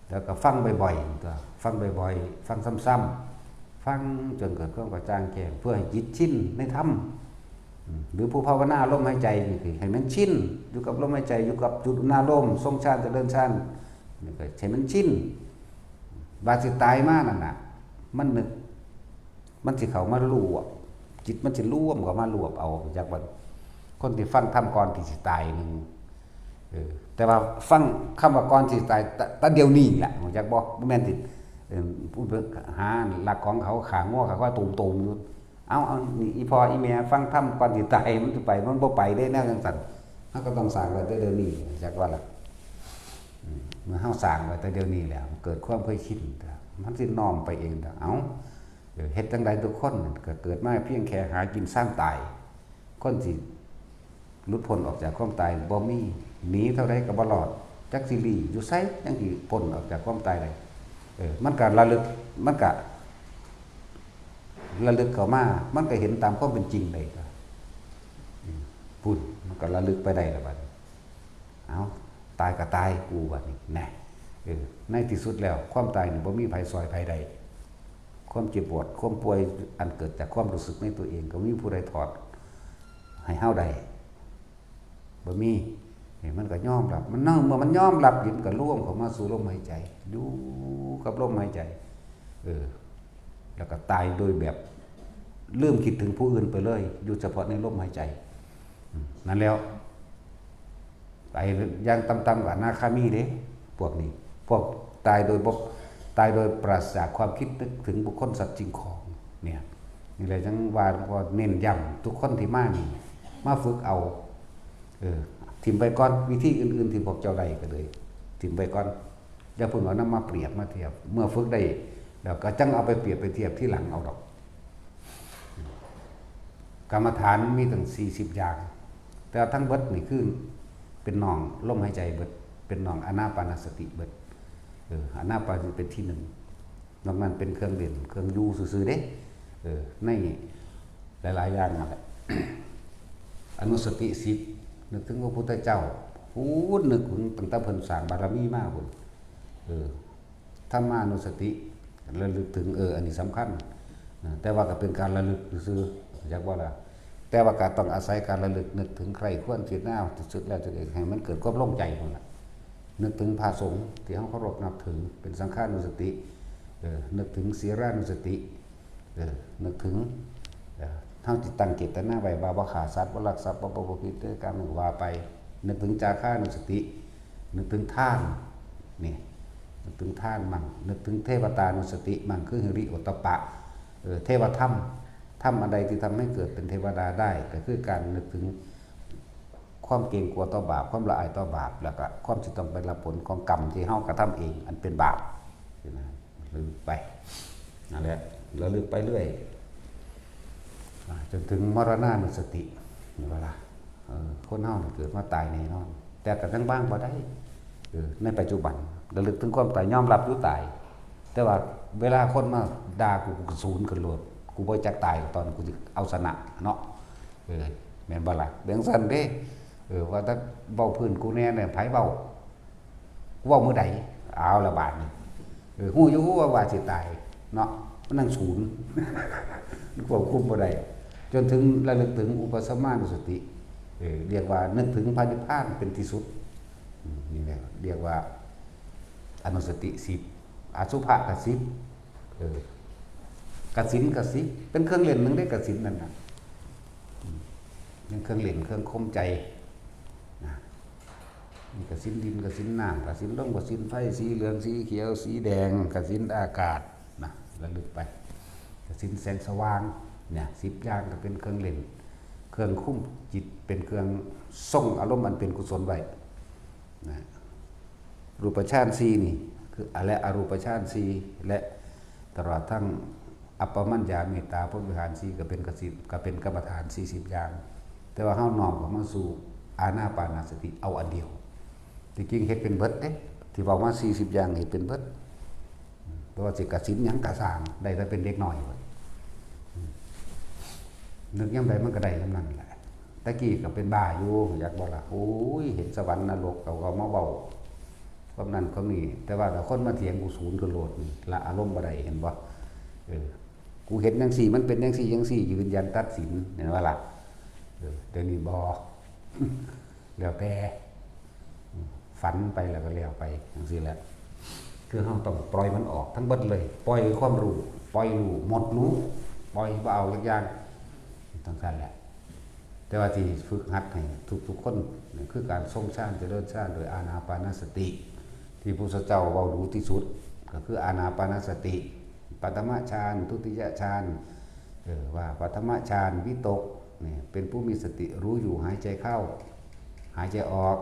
แล้วก็ฟังบ่อยๆตั๊ว ฟังบ่อยๆ ฟังซ้ำๆ ฟังจนเกิดความกระจ่างแจ้ง เพื่อให้จิตชินในธรรม อืม หรือผู้ภาวนาลมหายใจนี่คือให้มันชิน อยู่กับลมหายใจ อยู่กับจุดอุณาโลม ทรงฌานเจริญฌาน นี่ก็ให้มันชิน บาดสิตายมานั่นน่ะ มันนึก มันสิเข้ามารวบ จิตมันสิรวมเข้ามารวบเอา จักว่า คนที่ฟังธรรมก่อนที่สิตายหนึ่ง เออ แต่ว่าฟังคำว่าก่อนสิตาย แต่ แต่เดี๋ยวนี้แหละ รู้จักบ่ บ่แม่นสิ เออ ผู้ไปหาลักของเขา ฆ่างัวฆ่าควาย ตูมๆ อยู่ เอา เอา นี่ อีพ่ออีแม่ฟังธรรมก่อนสิตาย มันสิไป มันบ่ไปเด้ แนวจั่งซั้น เฮาก็ต้องสร้างไว้แต่เดี๋ยวนี้ จักว่าล่ะ อืม เมื่อเฮาสร้างไว้แต่เดี๋ยวนี้แล้ว เกิดความเคยชิน มันสิน้อมไปเอง เอา เออ เฮ็ดจั่งใดทุกคนก็เกิดมาเพียงแค่หากินซ่างตาย คนสิหลุดพ้นออกจากความตายบ่มี หนีเท่าใดก็บ่รอด จักสิลี้อยู่ไสจั่งสิพ้นออกจากความตายได้ เออ มันก็ระลึก มันก็ระลึกเข้ามา มันก็เห็นตามความเป็นจริงได้ก็ อืม พุ้น มันก็ระลึกไปได้แล้วบัดนี้ เอา ตายก็ตายกูบัดนี้ แน่ เออ ในที่สุดแล้ว ความตายนี่บ่มีไผซ่อยไผได้ ความเจ็บปวด ความป่วย อันเกิดจากความรู้สึกในตัวเอง ก็บ่มีผู้ใดถอดให้เฮาได้ บ่มี นี่มันก็ยอมรับ มันนั่ง เมื่อมันยอมรับ มันก็รวมเข้ามาสู่ลมหายใจ อยู่กับลมหายใจ เออ แล้วก็ตายโดยแบบลืมคิดถึงผู้อื่นไปเลย อยู่เฉพาะในลมหายใจ อืม นั่นแล้ว ไปอย่างต่ำๆก็อนาคามีเด้ พวกนี้ พวกตายโดยบ่ ตายโดยปราศจากความคิดนึกถึงบุคคลสัตว์สิ่งของ เนี่ย นี่แหละจั่งว่า ก็เน้นย้ำทุกคนที่มานี่ มาฝึกเอา เออ ถิ่มไปก่อน วิธีอื่นๆที่พวกเจ้าได้ก็เลย ถิ่มไปก่อน อย่าเพิ่งเอานำมาเปรียบมาเทียบ เมื่อฝึกได้แล้วก็จั่งเอาไปเปรียบไปเทียบทีหลังเอาดอก กรรมฐานมีตั้งสี่สิบอย่าง แต่ทั้งเบิดนี่คือเป็นน่องลมหายใจเบิด เป็นน่องอานาปานสติเบิด เออ อานาปานสติเป็นที่หนึ่ง นอกนั้นเป็นเครื่องเล่น เครื่องอยู่ซื่อๆเด้ เออ ในหลายๆอย่างนั่นแหละ อนุสติสิบ นึกถึงพระพุทธเจ้า พูดนึกถึงตั้งแต่เพิ่นสร้างบารมีมาพุ้น เออ ธรรมานุสติ ระลึกถึง เออ อันนี้สำคัญ นะ แต่ว่าก็เป็นการระลึกซื่อๆ จักว่าล่ะ แต่ว่าก็ต้องอาศัยการระลึกนึกถึงใคร่ครวญพิจารณา ที่สุดแล้วจะให้มันเกิดความลงใจพุ้นล่ะ นึกถึงพระสงฆ์ที่เฮาเคารพนับถือ เป็นสังฆานุสติ เออ นึกถึงศีลานุสติ เออ นึกถึง เออ เฮาสิตั้งเจตนาไว้ว่าบ่ฆ่าสัตว์ บ่ลักทรัพย์ บ่ประพฤติผิดในกาม ว่าไป นึกถึงจาคานุสติ นึกถึงทาน นี่ นึกถึงทานมั่ง นึกถึงเทวตานุสติมั่ง คือหิริโอตตัปปะ เออ เทวธรรม ธรรมอันใดที่ทำให้เกิดเป็นเทวดาได้ ก็คือการนึกถึงความเกรงกลัวต่อบาป ความละอายต่อบาป แล้วก็ความที่ต้องไปรับผลของกรรมที่เฮากระทำเอง อันเป็นบาป นะ ระลึกไป นั่นแหละ ระลึกไปเรื่อย อ่า จนถึงมรณานุสติ นี่ว่าล่ะ เออ คนเฮานี่เกิดมาตายแน่นอน แต่ก็ยังวางบ่ได้ เออ ในปัจจุบัน ระลึกถึงความตาย ยอมรับอยู่ตาย แต่ว่าเวลาคนมาด่ากู กูก็สูนขึ้นโลด กูบ่จักตาย ตอนกูสิเอาชนะเนาะ เออ แม่นบ่ล่ะ เป็นจั่งซั้นเด้ เออ ว่าแต่เว้าพื้นกูแน่เนี่ย ไผเว้า กูเว้ามื้อใด เอาละบาดนี้ เออ ฮู้อยู่ว่า ว่าสิตายเนาะ มันนั่งสูน ควบคุมบ่ได้ จนถึงระลึกถึงอุปสมานุสติ เออ เรียกว่านึกถึงพระนิพพานเป็นที่สุด อืม นี่แหละ เรียกว่าอนุสติสิบ อสุภะกสิบ เออ กสิณกสิณ เป็นเครื่องเล่นหนึ่งได้กสิณนั่นน่ะ อืม เป็นเครื่องเล่น เครื่องข่มใจ นะ มีกสิณดิน กสิณน้ำ กสิณลม กสิณไฟ สีเหลือง สีเขียว สีแดง กสิณอากาศ นะ ระลึกไป กสิณแสงสว่าง เนี่ย สิบอย่างก็เป็นเครื่องเล่น เครื่องคุมจิต เป็นเครื่องส่งอารมณ์อันเป็นกุศลไว้ นะ รูปฌานสี่นี่ คือ และอรูปฌานสี่ และตลอดทั้งอัปปมัญญา เมตตา พรหมวิหารสี่ ก็เป็นกสิณ ก็เป็นกรรมฐานสี่สิบอย่าง แต่ว่าเฮาน้อมเข้ามาสู่อานาปานสติ เอาอันเดียว ที่จริงเฮ็ดเป็นเบิดเด้ ที่เว้ามาสี่สิบอย่างเฮ็ดเป็นเบิด เพราะว่าสิกสิณหยังกะซ่าง ได้แต่เป็นเด็กน้อยเบิด นึกยามใดมันก็ได้ยามนั้นแหละ แต่กี้ก็เป็นบ้าอยู่ อยากบอกล่ะ โอ้ย เห็นสวรรค์นรก เขาก็มาเว้า ความนั้นความนี้ แต่ว่าถ้าคนมาเถียงกูสูนขึ้นโลดนี่ ละอารมณ์บ่ได้ เห็นบ่ เออ กูเห็นจังซี่ มันเป็นจังซี่จังซี่ ยืนยันตัดสิน เห็นบ่ล่ะ เออ เดี๋ยวนี้บ่ แล้วแต่ ฝันไปแล้วก็แล้วไปจังซี่แหละ คือเฮาต้องปล่อยมันออกทั้งเบิดเลย ปล่อยความรู้ ปล่อยรู้ หมดรู้ ปล่อยบ่เอาจักอย่าง จั่งซั้นแหละ แต่ว่าที่ฝึกหัดให้ทุกๆคนนี่คือการทรงฌาน เจริญฌานโดยอานาปานสติ ที่พระพุทธเจ้าเว้าดูที่สุด ก็คืออานาปานสติ ปฐมฌาน ทุติยฌาน เออ ว่าปฐมฌานวิตก เนี่ย เป็นผู้มีสติรู้อยู่ หายใจเข้า หายใจออก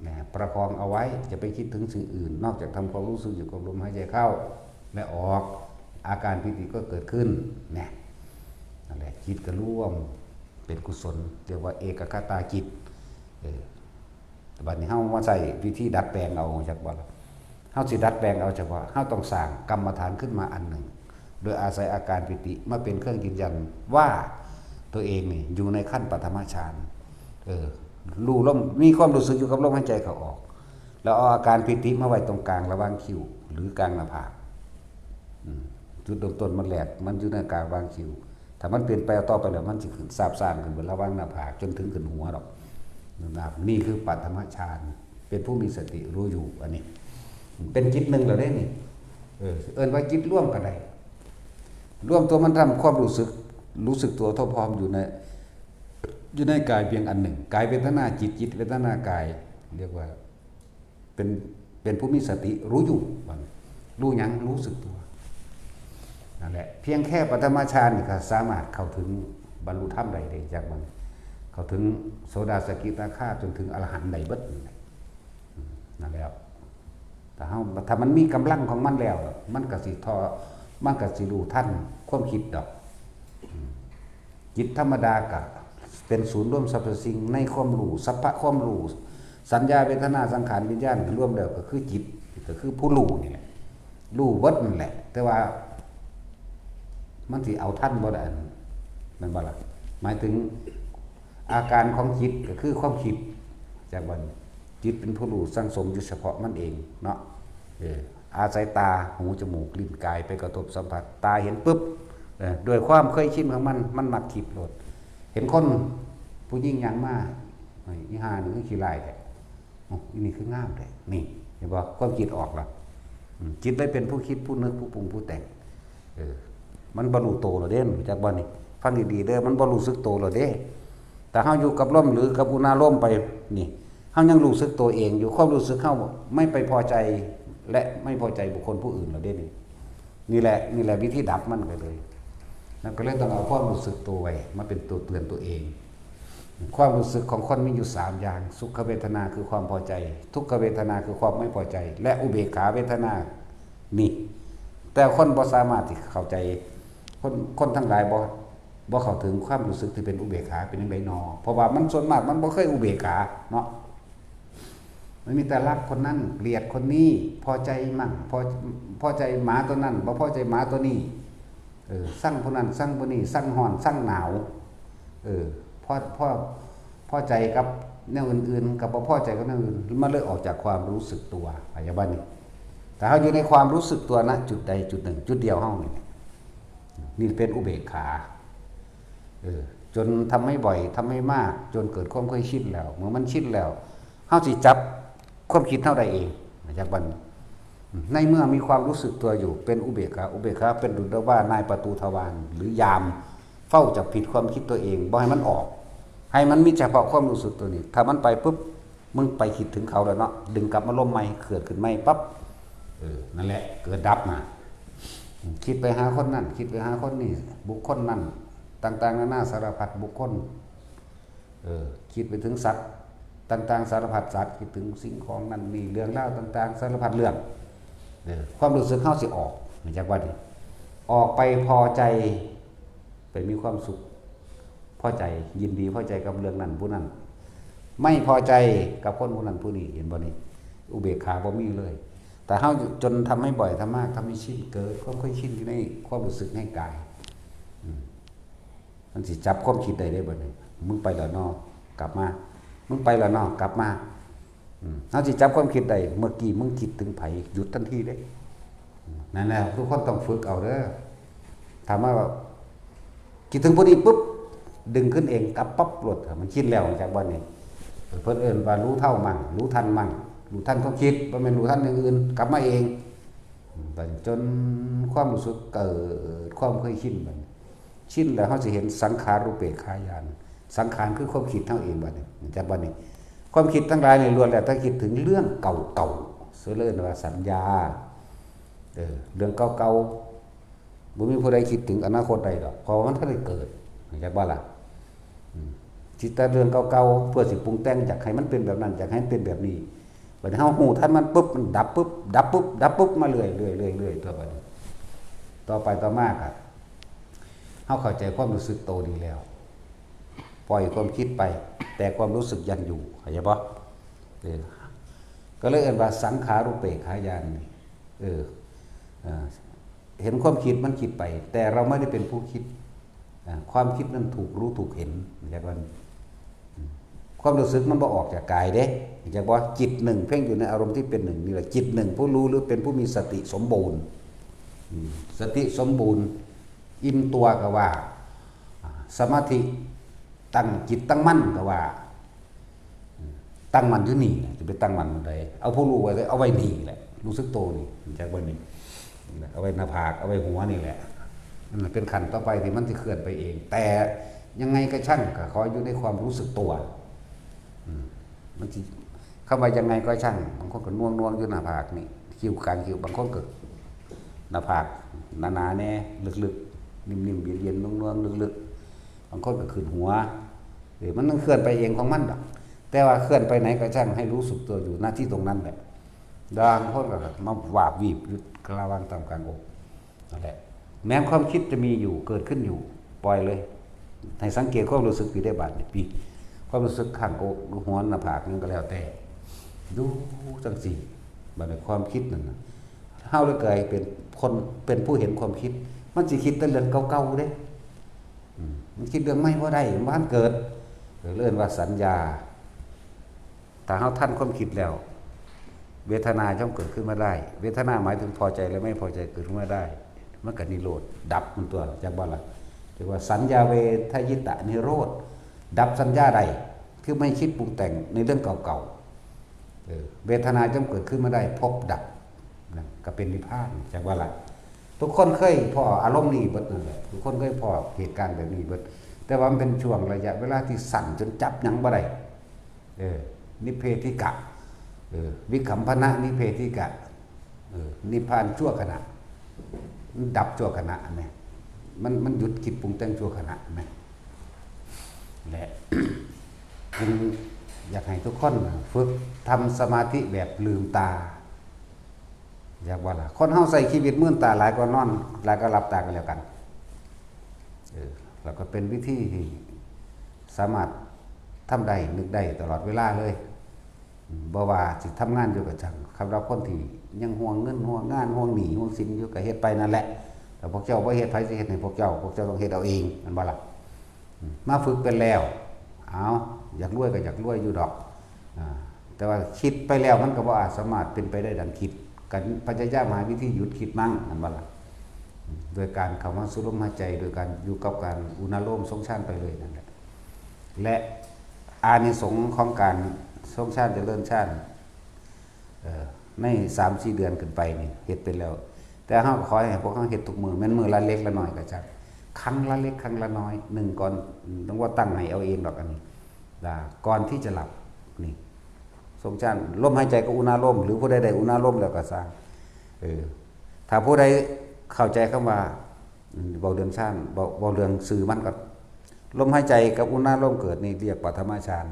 เนี่ย ประคองเอาไว้ อย่าไปคิดถึงสิ่งอื่น นอกจากทำความรู้สึกอยู่กับลมหายใจเข้า และออก อาการปีติก็เกิดขึ้น เนี่ย นั่นแหละ จิตก็รวม เป็นกุศล เรียกว่าเอกคตาจิต เออ แต่บัดนี้เฮามาใช้วิธีดัดแปลงเอา จักบ่ล่ะ เฮาสิดัดแปลงเอาเฉพาะ เฮาต้องสร้างกรรมฐานขึ้นมาอันหนึ่ง โดยอาศัยอาการปีติมาเป็นเครื่องยืนยันว่าตัวเองนี่อยู่ในขั้นปฐมฌาน เออ รู้ลม มีความรู้สึกอยู่กับลมหายใจเข้าออก แล้วเอาอาการปีติมาไว้ตรงกลางระหว่างคิ้ว หรือกลางหน้าผาก อืม จุดเริ่มต้นมันแรก มันอยู่ในกลางระหว่างคิ้ว ถ้ามันเปลี่ยนไปต่อไปแล้ว มันสิขึ้นซาบซ่านขึ้นไประหว่างหน้าผากจนถึงขึ้นหัวดอก นะครับ นี่คือปฐมฌาน เป็นผู้มีสติรู้อยู่ อันนี้ เป็นจิตหนึ่งแล้วเด้นี่ เออ เอิ้นว่าจิตรวมก็ได้ รวมตัวมันทำความรู้สึก รู้สึกตัวทั่วพร้อมอยู่ใน อยู่ในกายเพียงอันหนึ่ง กายเวทนาจิต จิตเวทนากาย เรียกว่า เป็น เป็นผู้มีสติรู้อยู่ รู้หยัง รู้สึกตัว นั่นแหละ เพียงแค่ปฐมฌานนี่ก็สามารถเข้าถึงบรรลุธรรมได้เลย จากมัน เข้าถึงโสดาสกิทาคาจนถึงอรหันต์ได้เบิดนั่นแหละ อืม นั่นแหละ ถ้าเฮา ถ้ามันมีกำลังของมันแล้ว มันก็สิทอ มันก็สิรู้ทันความคิดดอก อืม จิตธรรมดาก็เป็นศูนย์รวมสรรพสิ่งในความรู้ สัพพะความรู้ สัญญา เวทนา สังขาร วิญญาณ รวมแล้วก็คือจิต ก็คือผู้รู้นี่แหละ รู้เบิดนั่นแหละ แต่ว่ามันสิเอาทันบ่ได้ นั่นบ่ล่ะ หมายถึงอาการของจิตก็คือความคิด จากวันจิตเป็นผู้รู้สั่งสมอยู่เฉพาะมันเองเนาะ เออ อาศัยตา หู จมูก ลิ้น กาย ไปกระทบสัมผัส ตาเห็นปุ๊บ เออ ด้วยความเคยชินของมัน มันมักคิดโลด เห็นคนผู้หญิงย่างมา "เฮ้ย อีห่านี่คือขี้ร้ายแท้ โอ้ อีนี่คืองามแท้" นี่ เห็นบ่ ความคิดออกละ อืม จิตเลยเป็นผู้คิด ผู้นึก ผู้ปรุง ผู้แต่ง เออ มันบ่รู้โตแล้วเด้ รู้จักบ่นี่ ฟังดีๆเด้อ มันบ่รู้สึกโตแล้วเด้ แต่เฮาอยู่กับลมหรือกับอุณาโลมไป นี่ เฮายังรู้สึกตัวเองอยู่ ความรู้สึกเฮาไม่ไปพอใจ และไม่พอใจบุคคลผู้อื่นแล้วเด้นี่ นี่แหละ นี่แหละวิธีดับมันก็เลย แล้วก็เลยต้องเอาความรู้สึกตัวไว้มาเป็นตัวเตือนตัวเอง ความรู้สึกของคนมีอยู่สามอย่าง สุขเวทนาคือความพอใจ ทุกขเวทนาคือความไม่พอใจ และอุเบกขาเวทนา นี่ แต่คนบ่สามารถที่เข้าใจ คน คนทั้งหลายบ่ บ่เข้าถึงความรู้สึกที่เป็นอุเบกขาเป็นจั่งใดนอ เพราะว่ามันส่วนมากมันบ่เคยอุเบกขาเนาะ มันมีแต่รักคนนั้น เกลียดคนนี้ พอใจมั่ง พอ พอใจหมาตัวนั้น บ่พอใจหมาตัวนี้ เออ ซังผู้นั้น ซังผู้นี้ ซังร้อน ซังหนาว เออ พอ พอ พอใจกับแนวอื่นๆ กับบ่พอใจกับแนวอื่น มันเลยออกจากความรู้สึกตัว เข้าใจบ่นี่ แต่เฮาอยู่ในความรู้สึกตัวนะ จุดใดจุดหนึ่ง จุดเดียวเฮานี่ นี่เป็นอุเบกขา เออ จนทำให้บ่อย ทำให้มาก จนเกิดความเคยชินแล้ว เมื่อมันชินแล้ว เฮาสิจับความคิดเฮาได้เอง จากบัดนี้ ในเมื่อมีความรู้สึกตัวอยู่ เป็นอุเบกขา อุเบกขาเป็นดุจดังว่านายประตูทวาร หรือยามเฝ้าจับผิดความคิดตัวเอง บ่ให้มันออก ให้มันมีเฉพาะความรู้สึกตัวนี้ ถ้ามันไปปุ๊บ มึงไปคิดถึงเขาแล้วเนาะ ดึงกลับมาลมใหม่ เกิดขึ้นใหม่ปั๊บ เออ นั่นแหละ เกิดดับมา คิดไปหาคนนั้น คิดไปหาคนนี้ บุคคลนั้น ต่างๆ นานาสารพัดบุคคล เออ คิดไปถึงสัตว์ต่างๆ สารพัดสัตว์ คิดถึงสิ่งของนั่นนี่ เรื่องราวต่างๆ สารพัดเรื่อง เออ ความรู้สึกเฮาสิออก จากว่านี่ ออกไปพอใจ ไปมีความสุข พอใจ ยินดีพอใจกับเรื่องนั้นผู้นั้น ไม่พอใจกับคนผู้นั้นผู้นี้ เห็นบ่นี่ อุเบกขาบ่มีเลย แต่เฮาจนทำให้บ่อย ทำมาก ทำให้ชิน เกิดความเคยชินอยู่ในความรู้สึกในกาย อืม มันสิจับความคิดได้เด้บัดนี้ มึงไปแล้วเนาะ กลับมา มึงไปแล้วเนาะ กลับมา อืม เฮาสิจับความคิดได้ เมื่อกี้มึงคิดถึงไผ หยุดทันทีเด้ อืม นั่นแหละ ทุกคนต้องฝึกเอาเด้อ ถามว่า คิดถึงผู้นี้ปุ๊บ ดึงขึ้นเอง กลับปั๊บโลด มันชินแล้ว จากบัดนี้ เพิ่นเอิ้นว่ารู้เท่ามั่ง รู้ทันมั่ง รู้ทันความคิด บ่แม่นรู้ทันอย่างอื่น กลับมาเอง บัดนี้จนความรู้สึกเกิดความเคยชิน บัดนี้ชินแล้วเฮาสิเห็นสังขารูปเปกขาญาณ สังขารคือความคิดเฮาเอง บัดนี้ จากบัดนี้ ความคิดทั้งหลายนี่ล้วนแล้วแต่คิดถึงเรื่องเก่าๆ เสียเลยว่าสัญญา เออ เรื่องเก่าๆ บ่มีผู้ใดคิดถึงอนาคตได้ดอก เพราะว่ามันทันได้เกิด เข้าใจบ่ล่ะ อืม คิดแต่เรื่องเก่าๆ เพื่อสิปรุงแต่ง อยากให้มันเป็นแบบนั้น อยากให้มันเป็นแบบนี้ บัดนี้เฮาฮู้ทันมันปุ๊บ มันดับปุ๊บ ดับปุ๊บ ดับปุ๊บ มาเรื่อยๆ เรื่อยๆ เรื่อยๆ ต่อไป ต่อไปต่อมาก็ เฮาเข้าใจความรู้สึกโตนี้แล้ว ปล่อยความคิดไป แต่ความรู้สึกยังอยู่ เข้าใจบ่ เออ ก็เลยเอิ้นว่าสังขารูปเปกขาญาณนี่ เออ เออ เห็นความคิดมันคิดไป แต่เราไม่ได้เป็นผู้คิด อ่า ความคิดนั้นถูกรู้ถูกเห็น เรียกว่า อืม ความรู้สึกมันบ่ออกจากกายเด้ เรียกว่าจิตหนึ่งเพ่งอยู่ในอารมณ์ที่เป็นหนึ่งนี่แหละ จิตหนึ่งผู้รู้หรือเป็นผู้มีสติสมบูรณ์ อืม สติสมบูรณ์ อิ่มตัวก็ว่า อ่า สมาธิตั้งจิตตั้งมั่นก็ว่า ตั้งมั่นอยู่นี่แหละ จะไปตั้งมั่นหม่องใด เอาผู้รู้ไว้ เอาไว้นี่แหละ รู้สึกโตนี่ จากไว้นี่ เอาไว้หน้าผาก เอาไว้หัวนี่แหละ นั่นแหละเป็นขั้นต่อไปที่มันสิเคลื่อนไปเอง แต่ยังไงก็ช่าง ก็ขออยู่ในความรู้สึกตัว อืม มันสิ คำว่ายังไงก็ช่าง บางคนก็น่วงๆ อยู่หน้าผากนี่ คิ้ว กลางคิ้ว บางคนก็หน้าผากหนาๆ แน่ ลึกๆ นิ่มๆ เย็นๆ น่วงๆ ลึกๆ บางคนก็ขึ้นหัว เออ มันต้องเคลื่อนไปเองของมันดอก แต่ว่าเคลื่อนไปไหนก็ช่าง ให้รู้สึกตัวอยู่ ณ ที่ตรงนั้นแหละ บางคนก็มาวาบวีบอยู่ระหว่างตามกลางอก นั่นแหละ แม้ความคิดจะมีอยู่ เกิดขึ้นอยู่ ปล่อยเลย ให้สังเกตความรู้สึกที่ได้บาดนี่ ปี ความรู้สึกข้างอกหรือหัว หน้าผาก หยังก็แล้วแต่ ดูจังซี่ บัดนี้ความคิดนั่นน่ะ เฮาเลยกลายเป็นคน เป็นผู้เห็นความคิด มันสิคิดแต่เรื่องเก่าๆ เด้ อืม มันคิดเรื่องใหม่บ่ได้ มันบ่ทันเกิด เอิ้นว่าสัญญา ถ้าเฮาทันความคิดแล้ว เวทนาย่อมเกิดขึ้นมาได้ เวทนาหมายถึงพอใจและไม่พอใจเกิดขึ้นมาได้ มันก็นิโรธดับมันตัว จักบ่ล่ะ เรียกว่าสัญญาเวทยิตะนิโรธ ดับสัญญาได้ คือไม่คิดปรุงแต่งในเรื่องเก่าๆ เออ เวทนาย่อมเกิดขึ้นมาได้ พบดับ นะ ก็เป็นนิพพาน จักบ่ล่ะ ทุกคนเคยพ้ออารมณ์นี้เบิดนั่นแหละ ทุกคนเคยพ้อเหตุการณ์แบบนี้เบิด แต่ว่ามันเป็นช่วงระยะเวลาที่สั้นจนจับหยังบ่ได้ เออ นิพเพธิกะ เออ วิคัมพนะนิพเพธิกะ เออ นิพพานชั่วขณะ มันดับชั่วขณะแหม มัน มันหยุดคิดปรุงแต่งชั่วขณะแหม และ จึงอยากให้ทุกคนฝึกทำสมาธิแบบลืมตา อยากว่าล่ะ คนเฮาใช้ชีวิตมืนตาหลายกว่านอน หลายกว่าหลับตากันแล้วกัน เออ แล้วก็เป็นวิธีที่สามารถทำได้ นึกได้ตลอดเวลาเลย บ่ว่าสิทำงานอยู่ก็ช่าง สำหรับคนที่ยังห่วงเงิน ห่วงงาน ห่วงหนี้ ห่วงสินอยู่ก็เฮ็ดไปนั่นแหละ แต่พวกเจ้าบ่เฮ็ด ไผสิเฮ็ดให้พวกเจ้า พวกเจ้าต้องเฮ็ดเอาเอง แม่นบ่ล่ะ อืม มาฝึกเป็นแล้ว เอา อยากรวยก็อยากรวยอยู่ดอก อ่า แต่ว่าคิดไปแล้วมันก็บ่อาจสามารถเป็นไปได้ดังคิด กันพยายามหาวิธีหยุดคิดมั่ง แม่นบ่ล่ะ อืม โดยการเข้ามาสู่ลมหายใจ โดยการอยู่กับการอุณาโลมทรงฌานไปเลยนั่นแหละ และอานิสงส์ของการทรงฌานเจริญฌาน เอ่อ ในสามสี่เดือนขึ้นไปนี่ เฮ็ดไปแล้ว แต่เฮาก็ขอให้พวกเฮาเฮ็ดทุกมื้อ แม่นมื้อละเล็กละน้อยก็จัก ครั้งละเล็กครั้งละน้อย หนึ่งก่อน ต้องว่าตั้งให้เอาเองดอกอันนี้ ล่ะ ก่อนที่จะหลับ นี่ ทรงฌาน ลมหายใจก็อุณาโลม หรือผู้ใดได้อุณาโลมแล้วก็ซ่าง เออ ถ้าผู้ใดเข้าใจคำว่า อืม เว้าเรื่องฌาน เว้า เว้าเรื่องชื่อมันก็ ลมหายใจกับอุณาโลมเกิดนี่เรียกปฐมฌาน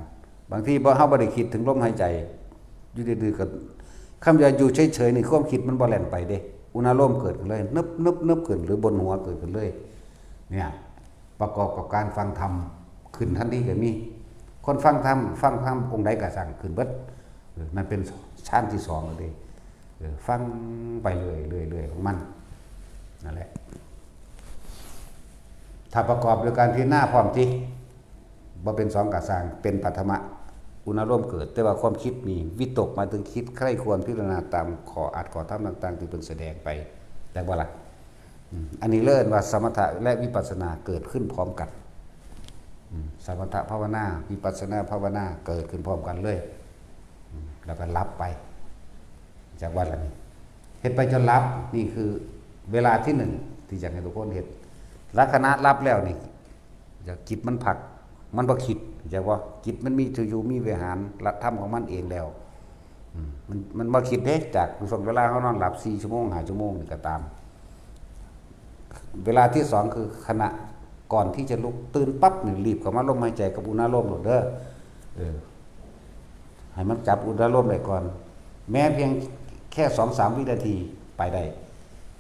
บางทีบ่ เฮาบ่ได้คิดถึงลมหายใจ อยู่ดื้อๆก็ คำว่าอยู่เฉยๆนี่ความคิดมันบ่แล่นไปเด้ อุณาโลมเกิดขึ้นเลย นึบๆๆขึ้น หรือบนหัวเกิดขึ้นเลย เนี่ย ประกอบกับการฟังธรรม ขึ้นทันทีก็มี คนฟังธรรม ฟังธรรมองค์ใดก็ซ่างขึ้นเบิด เออ นั่นเป็นฌานที่สองแล้วเด้ เออ ฟังไปเรื่อยๆเรื่อยๆของมัน นั่นแหละ ถ้าประกอบโดยการพิจารณาพร้อมติ บ่เป็นสองก็ซ่าง เป็นปฐมะ อุณาโลมเกิด แต่ว่าความคิดนี่ วิตกหมายถึงคิดใคร่ครวญพิจารณาตามข้ออัดข้อธรรมต่างๆที่เพิ่นแสดงไป จักบ่ล่ะ อืม อันนี้เรียกว่าสมถะและวิปัสสนาเกิดขึ้นพร้อมกัน อืม สมถะภาวนา วิปัสสนาภาวนาเกิดขึ้นพร้อมกันเลย อืม แล้วก็หลับไป จักว่าล่ะนี่ เฮ็ดไปจนหลับ นี่คือเวลาที่หนึ่งที่อยากให้ทุกคนเฮ็ด ลักษณะหลับแล้วนี่ อยากจิตมันพัก มันบ่คิด จักว่า จิตมันมีที่อยู่มีวิหาร หลักธรรมของมันเองแล้ว อืม มัน มันบ่คิดเด้ จากช่วงเวลาเฮานอนหลับสี่ชั่วโมง ห้าชั่วโมงนี่ก็ตาม เวลาที่สองคือขณะก่อนที่จะลุก ตื่นปั๊บนี่รีบเข้ามาลมหายใจกับอุณาโลมโลดเด้อ เออ ให้มันจับอุณาโลมได้ก่อน แม้เพียงแค่สองสามวินาทีไปได้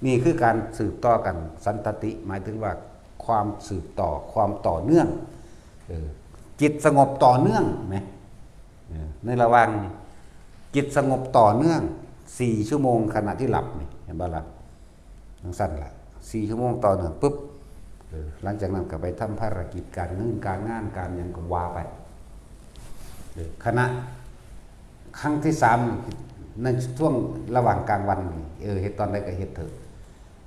นี่คือการสืบต่อกัน สันตติ หมายถึงว่าความสืบต่อ ความต่อเนื่อง เออ จิตสงบต่อเนื่องนะ เออ ในระหว่างจิตสงบต่อเนื่องสี่ชั่วโมงขณะที่หลับนี่ เห็นบ่ล่ะ จั่งซั่นล่ะ สี่ชั่วโมงต่อเนื่องปุ๊บ เออ หลังจากนั้นก็ไปทำภารกิจการเงินการงานการหยังก็ว่าไป เออ ขณะครั้งที่สาม ในช่วงระหว่างกลางวันนี่ เออ เฮ็ดตอนใดก็เฮ็ดเถอะ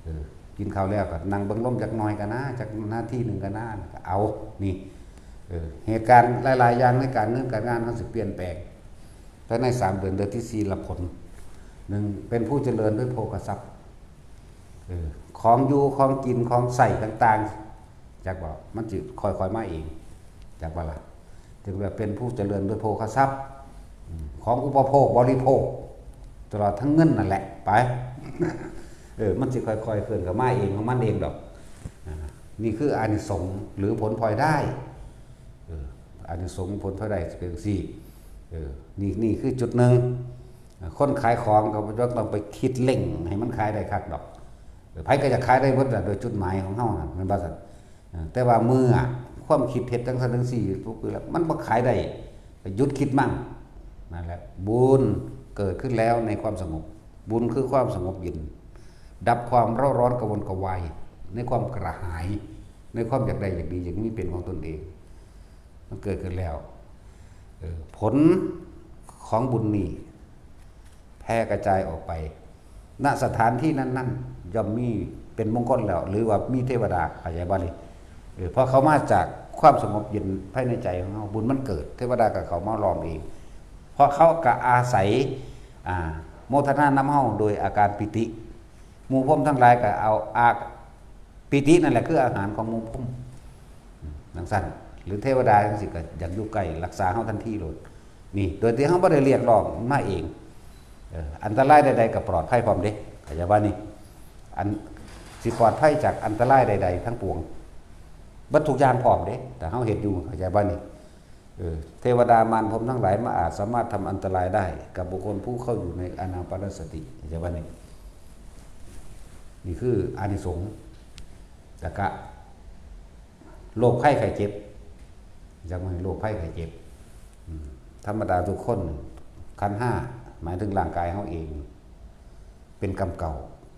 เออ กินข้าวแล้วก็นั่งเบิ่งลมจักหน่อยก็นะ จักนาทีหนึ่งก็นะ ก็เอา นี่ เออ เหตุการณ์หลายๆอย่างในการเงินการงานเฮาสิเปลี่ยนแปลง ภายในสามเดือน เดือนที่สี่รับผล หนึ่ง เป็นผู้เจริญด้วยโภคทรัพย์ เออ ของอยู่ ของกิน ของใช้ต่างๆ จักบ่ มันสิค่อยๆมาเอง จักบ่ล่ะ ถึงแบบเป็นผู้เจริญด้วยโภคทรัพย์ อืม ของอุปโภคบริโภค ตลอดทั้งเงินนั่นแหละ ไป เออ มันสิค่อยๆเคลื่อนเข้ามาเองของมันเองดอก อ่า นี่คืออานิสงส์หรือผลพลอยได้ เออ อานิสงส์ผลพลอยได้สิเป็นจั่งซี้ เออ นี่ นี่คือจุดหนึ่ง อ่า คนขายของก็บ่ต้องไปคิดเร่งให้มันขายได้คักดอก เออ ไผก็อยากขายได้เบิดล่ะ โดยจุดหมายของเฮาน่ะ แม่นบ่ซั่น เออ แต่ว่าเมื่อความคิดเฮ็ดจั่งซั่นจั่งซี้ปุ๊บแล้ว มันบ่ขายได้ ก็หยุดคิดมั่ง นั่นแหละ บุญเกิดขึ้นแล้วในความสงบ บุญคือความสงบเย็น ดับความเร่าร้อนกระวนกระวาย ในความกระหาย ในความอยากได้อยากดีอยากมีเป็นของตนเอง มันเกิดขึ้นแล้ว เออ ผล ของบุญนี่แผ่กระจายออกไป ณ สถานที่นั้นๆ ย่อมมีเป็นมงคลแล้ว หรือว่ามีเทวดา เข้าใจบ่นี่ เออ เพราะเขามาจากความสงบเย็นภายในใจของเฮา บุญมันเกิด เทวดาก็เข้ามาล้อมเอง เพราะเขาก็อาศัย อ่า โมทนานำเฮาโดยอาการปีติ หมู่พรหมทั้งหลายก็เอาอา ปีตินั่นแหละคืออาหารของหมู่พรหม อืม จั่งซั้น หรือเทวดาจั่งซี้ก็อยากอยู่ใกล้ รักษาเฮาทันทีโลด นี่ โดยที่เฮาบ่ได้เรียกร้อง มันมาเอง เออ อันตรายใดๆก็ปลอดภัยพร้อมเด้ เข้าใจบ่นี่ อัน สิปลอดภัยจากอันตรายใดๆทั้งปวง เบิดทุกอย่างพร้อมเด้ ถ้าเฮาเฮ็ดอยู่ เข้าใจบ่นี่ เออ เทวดามารพรหมทั้งหลายไม่อาจสามารถทำอันตรายได้ กับบุคคลผู้เข้าอยู่ในอานาปานสติ เข้าใจบ่นี่ นี่คืออานิสงส์ แล้วก็ โรคภัยไข้เจ็บ จักมันโรคภัยไข้เจ็บ อืม ธรรมดาทุกคน ขันธ์ห้า หมายถึงร่างกายเฮาเอง เป็นกรรมเก่า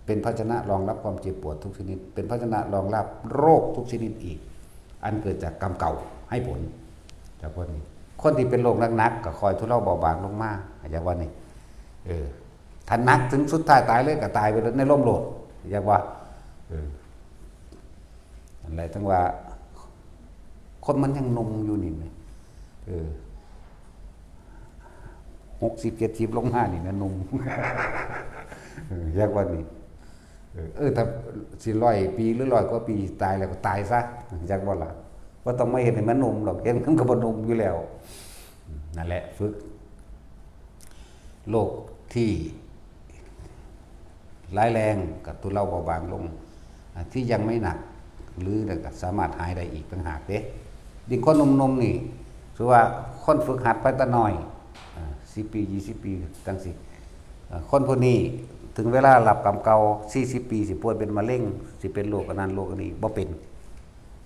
เป็นภาชนะรองรับความเจ็บปวดทุกชนิด เป็นภาชนะรองรับโรคทุกชนิดอีก อันเกิดจากกรรมเก่าให้ผล จากพวกนี้ คนที่เป็นโรคหนักๆก็คอยทุเลาเบาบางลงมา เข้าใจบ่นี่ เออ ถ้าหนักถึงสุดท้ายตายเลยก็ตายไปในลมโลด เข้าใจบ่ เออ อันใดทั้งว่า คนมันยังหนุ่มอยู่นี่แหม เออ หกสิบ เจ็ดสิบ ลงมานี่นะหนุ่ม เออ จักว่านี่ เออ เออ ถ้าสิร้อยปีหรือร้อยกว่าปีตายแล้วก็ตายซะ จักบ่ล่ะ บ่ต้องมาเฮ็ดให้มันหนุ่มดอก เฮ็ดมันก็บ่หนุ่มอยู่แล้ว นั่นแหละ ฝึก โรคที่ร้ายแรงก็ทุเลาเบาบางลง อ่า ที่ยังไม่หนัก หรือนั่นก็สามารถหายได้อีกต่างหากเด้ ยิ่งคนหนุ่มๆนี่ ถือว่าคนฝึกหัดไปแต่น้อย อ่า สิบปี ยี่สิบปี จั่งซี้ อ่า คนผู้นี้ถึงเวลารับกรรมเก่า สี่สิบปี สิป่วยเป็นมะเร็ง สิเป็นโรคอันนั้นโรคอันนี้ บ่เป็น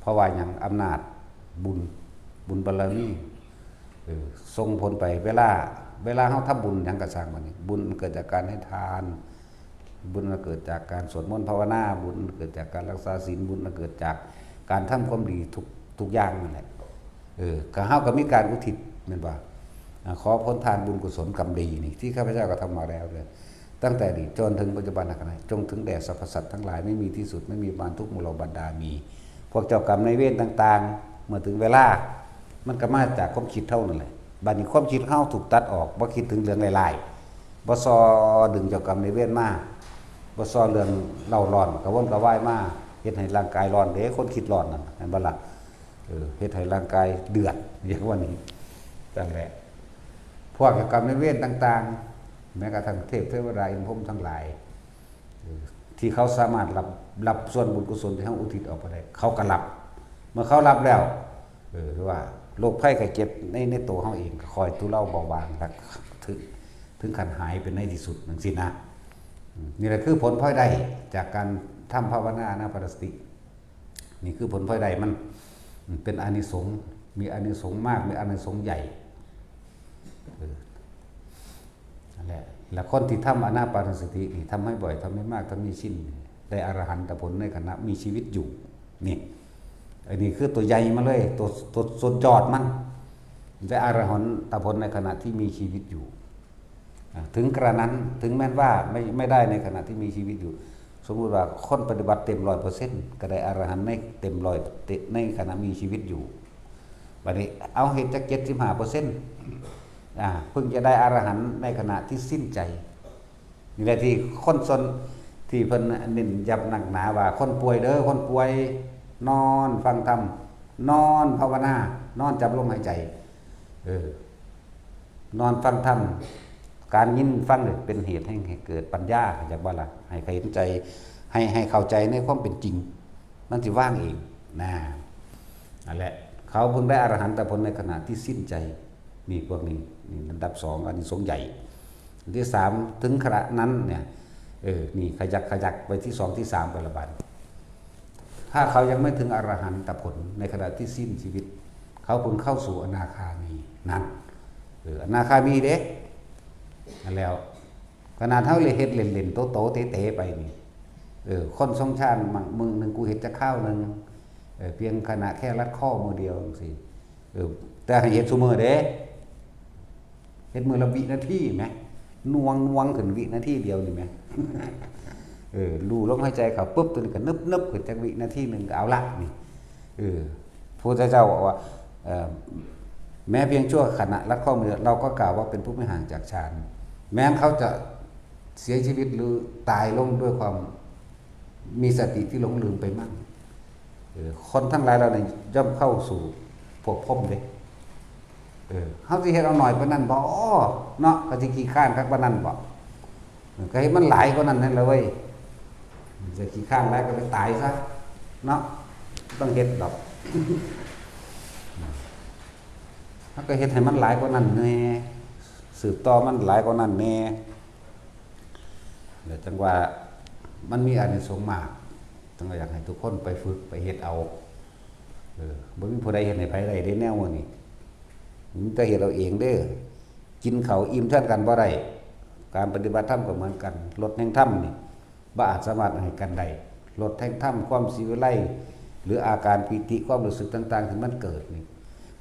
เพราะว่าหยัง อำนาจบุญ บุญบารมี เออ ส่งผลไป เวลา เวลาเฮาทำบุญหยังก็ซ่างบัดนี้ บุญมันเกิดจากการให้ทาน บุญมันเกิดจากการสวดมนต์ภาวนา บุญมันเกิดจากการรักษาศีล บุญมันเกิดจากการทำความดีทุก ทุกอย่างนั่นแหละ เออ ก็เฮาก็มีการอุทิศแม่นบ่ อ่า ขอผลทานบุญกุศลกรรมดีนี่ ที่ข้าพเจ้ากระทำมาแล้วเนี่ย ตั้งแต่อดีตจนถึงปัจจุบันขณะ จงถึงแด่สรรพสัตว์ทั้งหลาย ไม่มีที่สุด ไม่มีประมาณ ทุกหมู่เหล่าบรรดามี พวกเจ้ากรรมนายเวรต่างๆ เมื่อถึงเวลา มันก็มาจากความคิดเฮานั่นแหละ บัดนี้ความคิดเฮาถูกตัดออก บ่คิดถึงเรื่องร้ายๆ บ่ซอดึงเจ้ากรรมนายเวรมา บ่ซอเรื่องเร่าร้อน กระวนกระวายมา เฮ็ดให้ร่างกายร้อนเด้ คนคิดร้อนนั่น เห็นบ่ล่ะ เออ เฮ็ดให้ร่างกายเดือด อย่างว่านี้ นั่นแหละ พวกเจ้ากรรมนายเวรต่างๆ แม้กระทั่งเทพเทวดาอินทร์พรหมทั้งหลาย เออ ที่เขาสามารถรับ รับส่วนบุญกุศลที่เฮาอุทิศออกไปได้ เขาก็รับ เมื่อเขารับแล้ว เออ ว่าโรคภัยไข้เจ็บใน ในตัวเฮาเองก็ค่อยทุเลาเบาบาง และถึง ถึงขั้นหายเป็นในที่สุดจั่งซี้นะ อืม นี่แหละคือผลพลอยได้จากการทำภาวนาอานาปานสติ นี่คือผลพลอยได้มัน อืม เป็นอานิสงส์ มีอานิสงส์มาก มีอานิสงส์ใหญ่ เออ นั่นแหละ และคนที่ทำอานาปานสตินี่ ทำให้บ่อย ทำให้มาก ทำให้ชิน ได้อรหันตผลในขณะมีชีวิตอยู่ นี่ อันนี้คือตัวใหญ่มาเลย ตัว ตัวสุดยอดมัน ได้อรหันตผลในขณะที่มีชีวิตอยู่ อ่ะ ถึงกระนั้น ถึงแม้ว่าไม่ ไม่ได้ในขณะที่มีชีวิตอยู่ สมมุติว่าคนปฏิบัติเต็มร้อยเปอร์เซ็นต์ ก็ได้อรหันต์ในเต็มร้อย ในขณะมีชีวิตอยู่ บัดนี้เอาเฮ็ดจัก เจ็ดสิบห้าเปอร์เซ็นต์ อ่า เพิ่งจะได้อรหันต์ในขณะที่สิ้นใจ นี่แหละที่คนส่วน ที่เพิ่นเน้นย้ำหนักหนาว่า คนป่วยเด้อ คนป่วย นอนฟังธรรม นอนภาวนา นอนจับลมหายใจ เออ นอนฟังธรรม การยินฟังเนี่ยเป็นเหตุให้ ให้เกิดปัญญา เข้าใจบ่ล่ะ ให้เห็นใจ ให้ ให้เข้าใจในความเป็นจริง มันสิว่างเอง นะ นั่นแหละ เขาเพิ่งได้อรหันตผลในขณะที่สิ้นใจ นี่พวกนี้ นี่อันดับสอง อานิสงส์ใหญ่ อันที่สาม ถึงขณะนั้นเนี่ย เออ นี่ขยักขยักไปที่สองที่สามไปละบัด ถ้าเขายังไม่ถึงอรหันตผลในขณะที่สิ้นชีวิต เขาเพิ่งเข้าสู่อนาคามี นั่น เออ อนาคามีเด้ นั่นแล้ว ขนาดเฮาเลยเฮ็ดเล่นๆ โตๆ เต๋ๆ ไปนี่ เออ คนทรงฌาน มื้อหนึ่งกูเฮ็ดจักคราวหนึ่ง เออ เพียงขณะแค่รัดข้อมือเดียวจั่งซี้ เออ แต่ให้เฮ็ดซุมื้อเด้ ฮ็ดมื้อละวินาทีแหม หน่วงหน่วงขึ้นวินาทีเดียวนี่แหม เออ รู้ลมหายใจเข้าปุ๊บ ตัวนี้ก็นึบนึบขึ้นจักวินาทีหนึ่งก็เอาละนี่ เออ พระพุทธเจ้าบอกว่า เอ่อ แม้เพียงชั่วขณะลัดข้อมือ เราก็กล่าวว่าเป็นผู้ไม่ห่างจากฌาน แม้นเขาจะเสียชีวิตหรือตายลงด้วยความมีสติที่หลงลืมไปมั่ง เออ คนทั้งหลายเราเนี่ยย่อมเข้าสู่ภพพรหมเด้ เออ เฮาสิเฮ็ดเอาน้อยปานนั้นบ่ เนาะ ก็สิขี้คร้านคักปานนั้นบ่ เออ ก็เฮ็ดมันหลายกว่านั้นนั่นแหละเว้ย จะขี้คร้านหลายก็ไปตายซะ เนาะ บ่ต้องเฮ็ดดอก เฮาก็เฮ็ดให้มันหลายกว่านั้นแหน่ สืบต่อมันหลายกว่านั้นแหน่ แล้วจั่งว่ามันมีอานิสงส์มาก จั่งว่าอยากให้ทุกคนไปฝึกไปเฮ็ดเอา เออ บ่มีผู้ใดเฮ็ดให้ไผได้เด้แนวนี้ มีแต่เฮ็ดเอาเองเด้อ กินข้าวอิ่มแทนกันบ่ได้ การปฏิบัติธรรมก็เหมือนกัน รสแห่งธรรมนี่บ่อาจสามารถให้กันได้ รสแห่งธรรม ความสิวิไล หรืออาการปีติ ความรู้สึกต่างๆ ที่มันเกิดนี่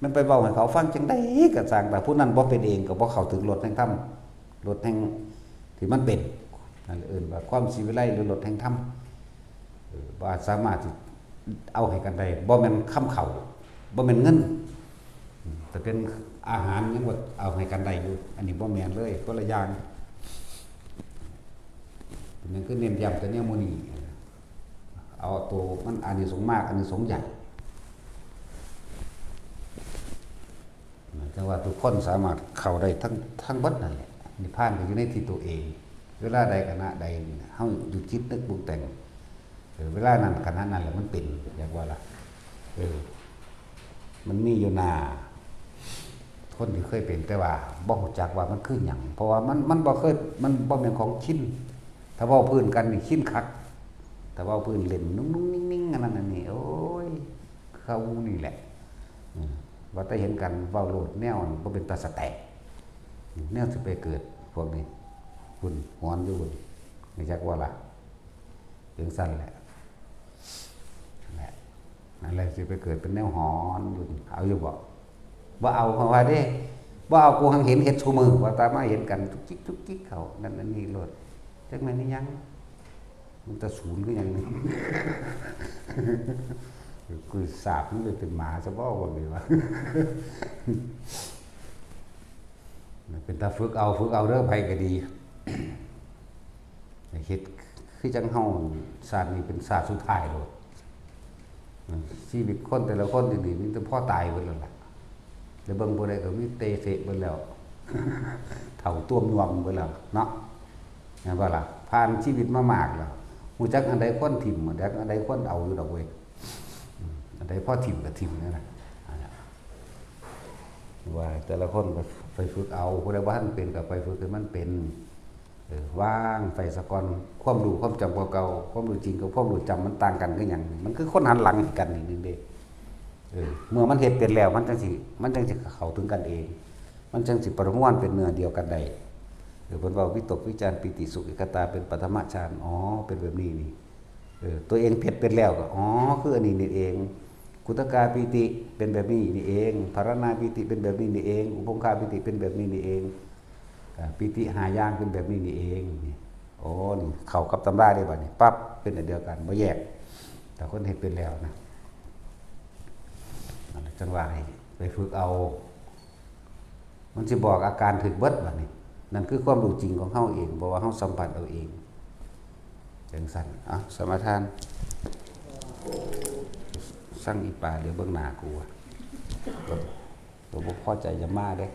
มันไปเว้าให้เขาฟังจั่งใดก็ซ่าง แต่ผู้นั้นบ่เป็นเองก็บ่เข้าถึงรสแห่งธรรม รสแห่งที่มันเป็น นั่นเอิ้นว่าความสิวิไล หรือรสแห่งธรรม เออ บ่อาจสามารถที่เอาให้กันได้ บ่แม่นคำเข้า บ่แม่นเงิน อืม แต่เป็นอาหารยังว่าเอาให้กันได้อยู่ อันนี้บ่แม่นเลย คนละอย่าง เป็นหยังคือเน้นย้ำแต่แนวหมู่นี้ เอาตัวมันอานิสงส์มาก อานิสงส์ใหญ่ จั่งว่าทุกคนสามารถเข้าได้ทั้ง ทั้งเบิดนั่นแหละ นิพพานก็อยู่ในที่ตัวเอง เวลาใดขณะใดนี่นะ เฮาหยุดคิดนึกปรุงแต่ง เออ เวลานั้นขณะนั้นแหละมันเป็น อยากว่าล่ะ เออ มันมีอยู่หน้า คนที่เคยเป็นแต่ว่าบ่รู้จักว่ามันคือหยัง เพราะว่ามัน มันบ่เคย มันบ่แม่นของชิน ถ้าเว้าพื้นกันนี่ชินคัก ถ้าเว้าพื้นเล่นนุ่งๆนิ่งๆ อันนั้นอันนี้ โอ้ย เขานี่แหละ อืม ว่าแต่เห็นกันเว้าโลด แนวนั้นบ่เป็นตาสะแตก แนวสิไปเกิดพวกนี้ คุณหอนอยู่คุณ ไม่จักว่าล่ะ จั่งซั่นแหละ นั่นแหละ นั่นแหละสิไปเกิดเป็นแนวหอนอยู่ เอาอยู่บ่ บ่เอา เพราะว่าเด้ บ่เอา กูหังเห็นเฮ็ดซุมื้อ ว่าตามาเห็นกันจุกจิกจุกจิกเขา นั่นอันนี้โลด จักแม่นอีหยัง มันตะศูนย์คือหยังนี่ กูสาบมันเลยเป็นหมาซะบ่ ว่าไงวะ เป็นตาฝึกเอา ฝึกเอาเด้อ ไผก็ดี เฮ็ดคือจั่งเฮา ชาตินี้เป็นชาติสุดท้ายโลด ชีวิตคนแต่ละคนนี่ มีแต่พอตายเบิดแล้วล่ะ แล้วเบิ่งผู้ใดก็มีเตเสะเบิดแล้ว เฒ่าต้วมยวมเบิดแล้วเนาะ แม่นบ่ล่ะ ผ่านชีวิตมามากแล้ว ฮู้จักอันใดควรถิ่ม ฮู้จักอันใดควรเอาอยู่ดอกเว้ย อืม อันใดพอถิ่มก็ถิ่มนั่นน่ะ อันนั้น ว่าแต่ละคนก็ไปฝึกเอา ผู้ใดบ่ทันเป็นก็ไปฝึกให้มันเป็น เออ วางไปซะก่อน ความรู้ความจำเก่าๆ ความรู้จริงกับความรู้จำมันต่างกันคือหยัง มันคือคนหันหลังให้กันนี่หนึ่งเด้ เออ เมื่อมันเฮ็ดเป็นแล้ว มันจั่งสิ มันจั่งสิเข้าถึงกันเอง มันจั่งสิประมวลเป็นเนื้อเดียวกันได้ เออ เพิ่นว่าวิตกวิจารปีติสุขเอกคตาเป็นปฐมฌาน อ๋อ เป็นแบบนี้นี่ เออ ตัวเองเฮ็ดเป็นแล้วก็ อ๋อ คืออันนี้นี่เอง ขุทกาปีติเป็นแบบนี้นี่เอง ภารณาปีติเป็นแบบนี้นี่เอง อุพงคาปีติเป็นแบบนี้นี่เอง อ่า ปีติห้าอย่างเป็นแบบนี้นี่เอง นี่ โอ้ นี่เข้ากับตำราได้บัดนี้ ปั๊บ เป็นอันเดียวกัน บ่แยก ถ้าคนเฮ็ดเป็นแล้วนะ นั่นแหละ จั่งว่าให้ไปฝึกเอา มันสิบอกอาการถืกเบิดบัดนี้ นั่นคือความรู้จริงของเฮาเอง เพราะว่าเฮาสัมผัสเอาเอง จั่งซั่น อ่ะ สมาทาน สั่งอีปา เดี๋ยวเบิ่งหน้ากูอะ ตัว ตัวบ่พอใจอย่ามาเด้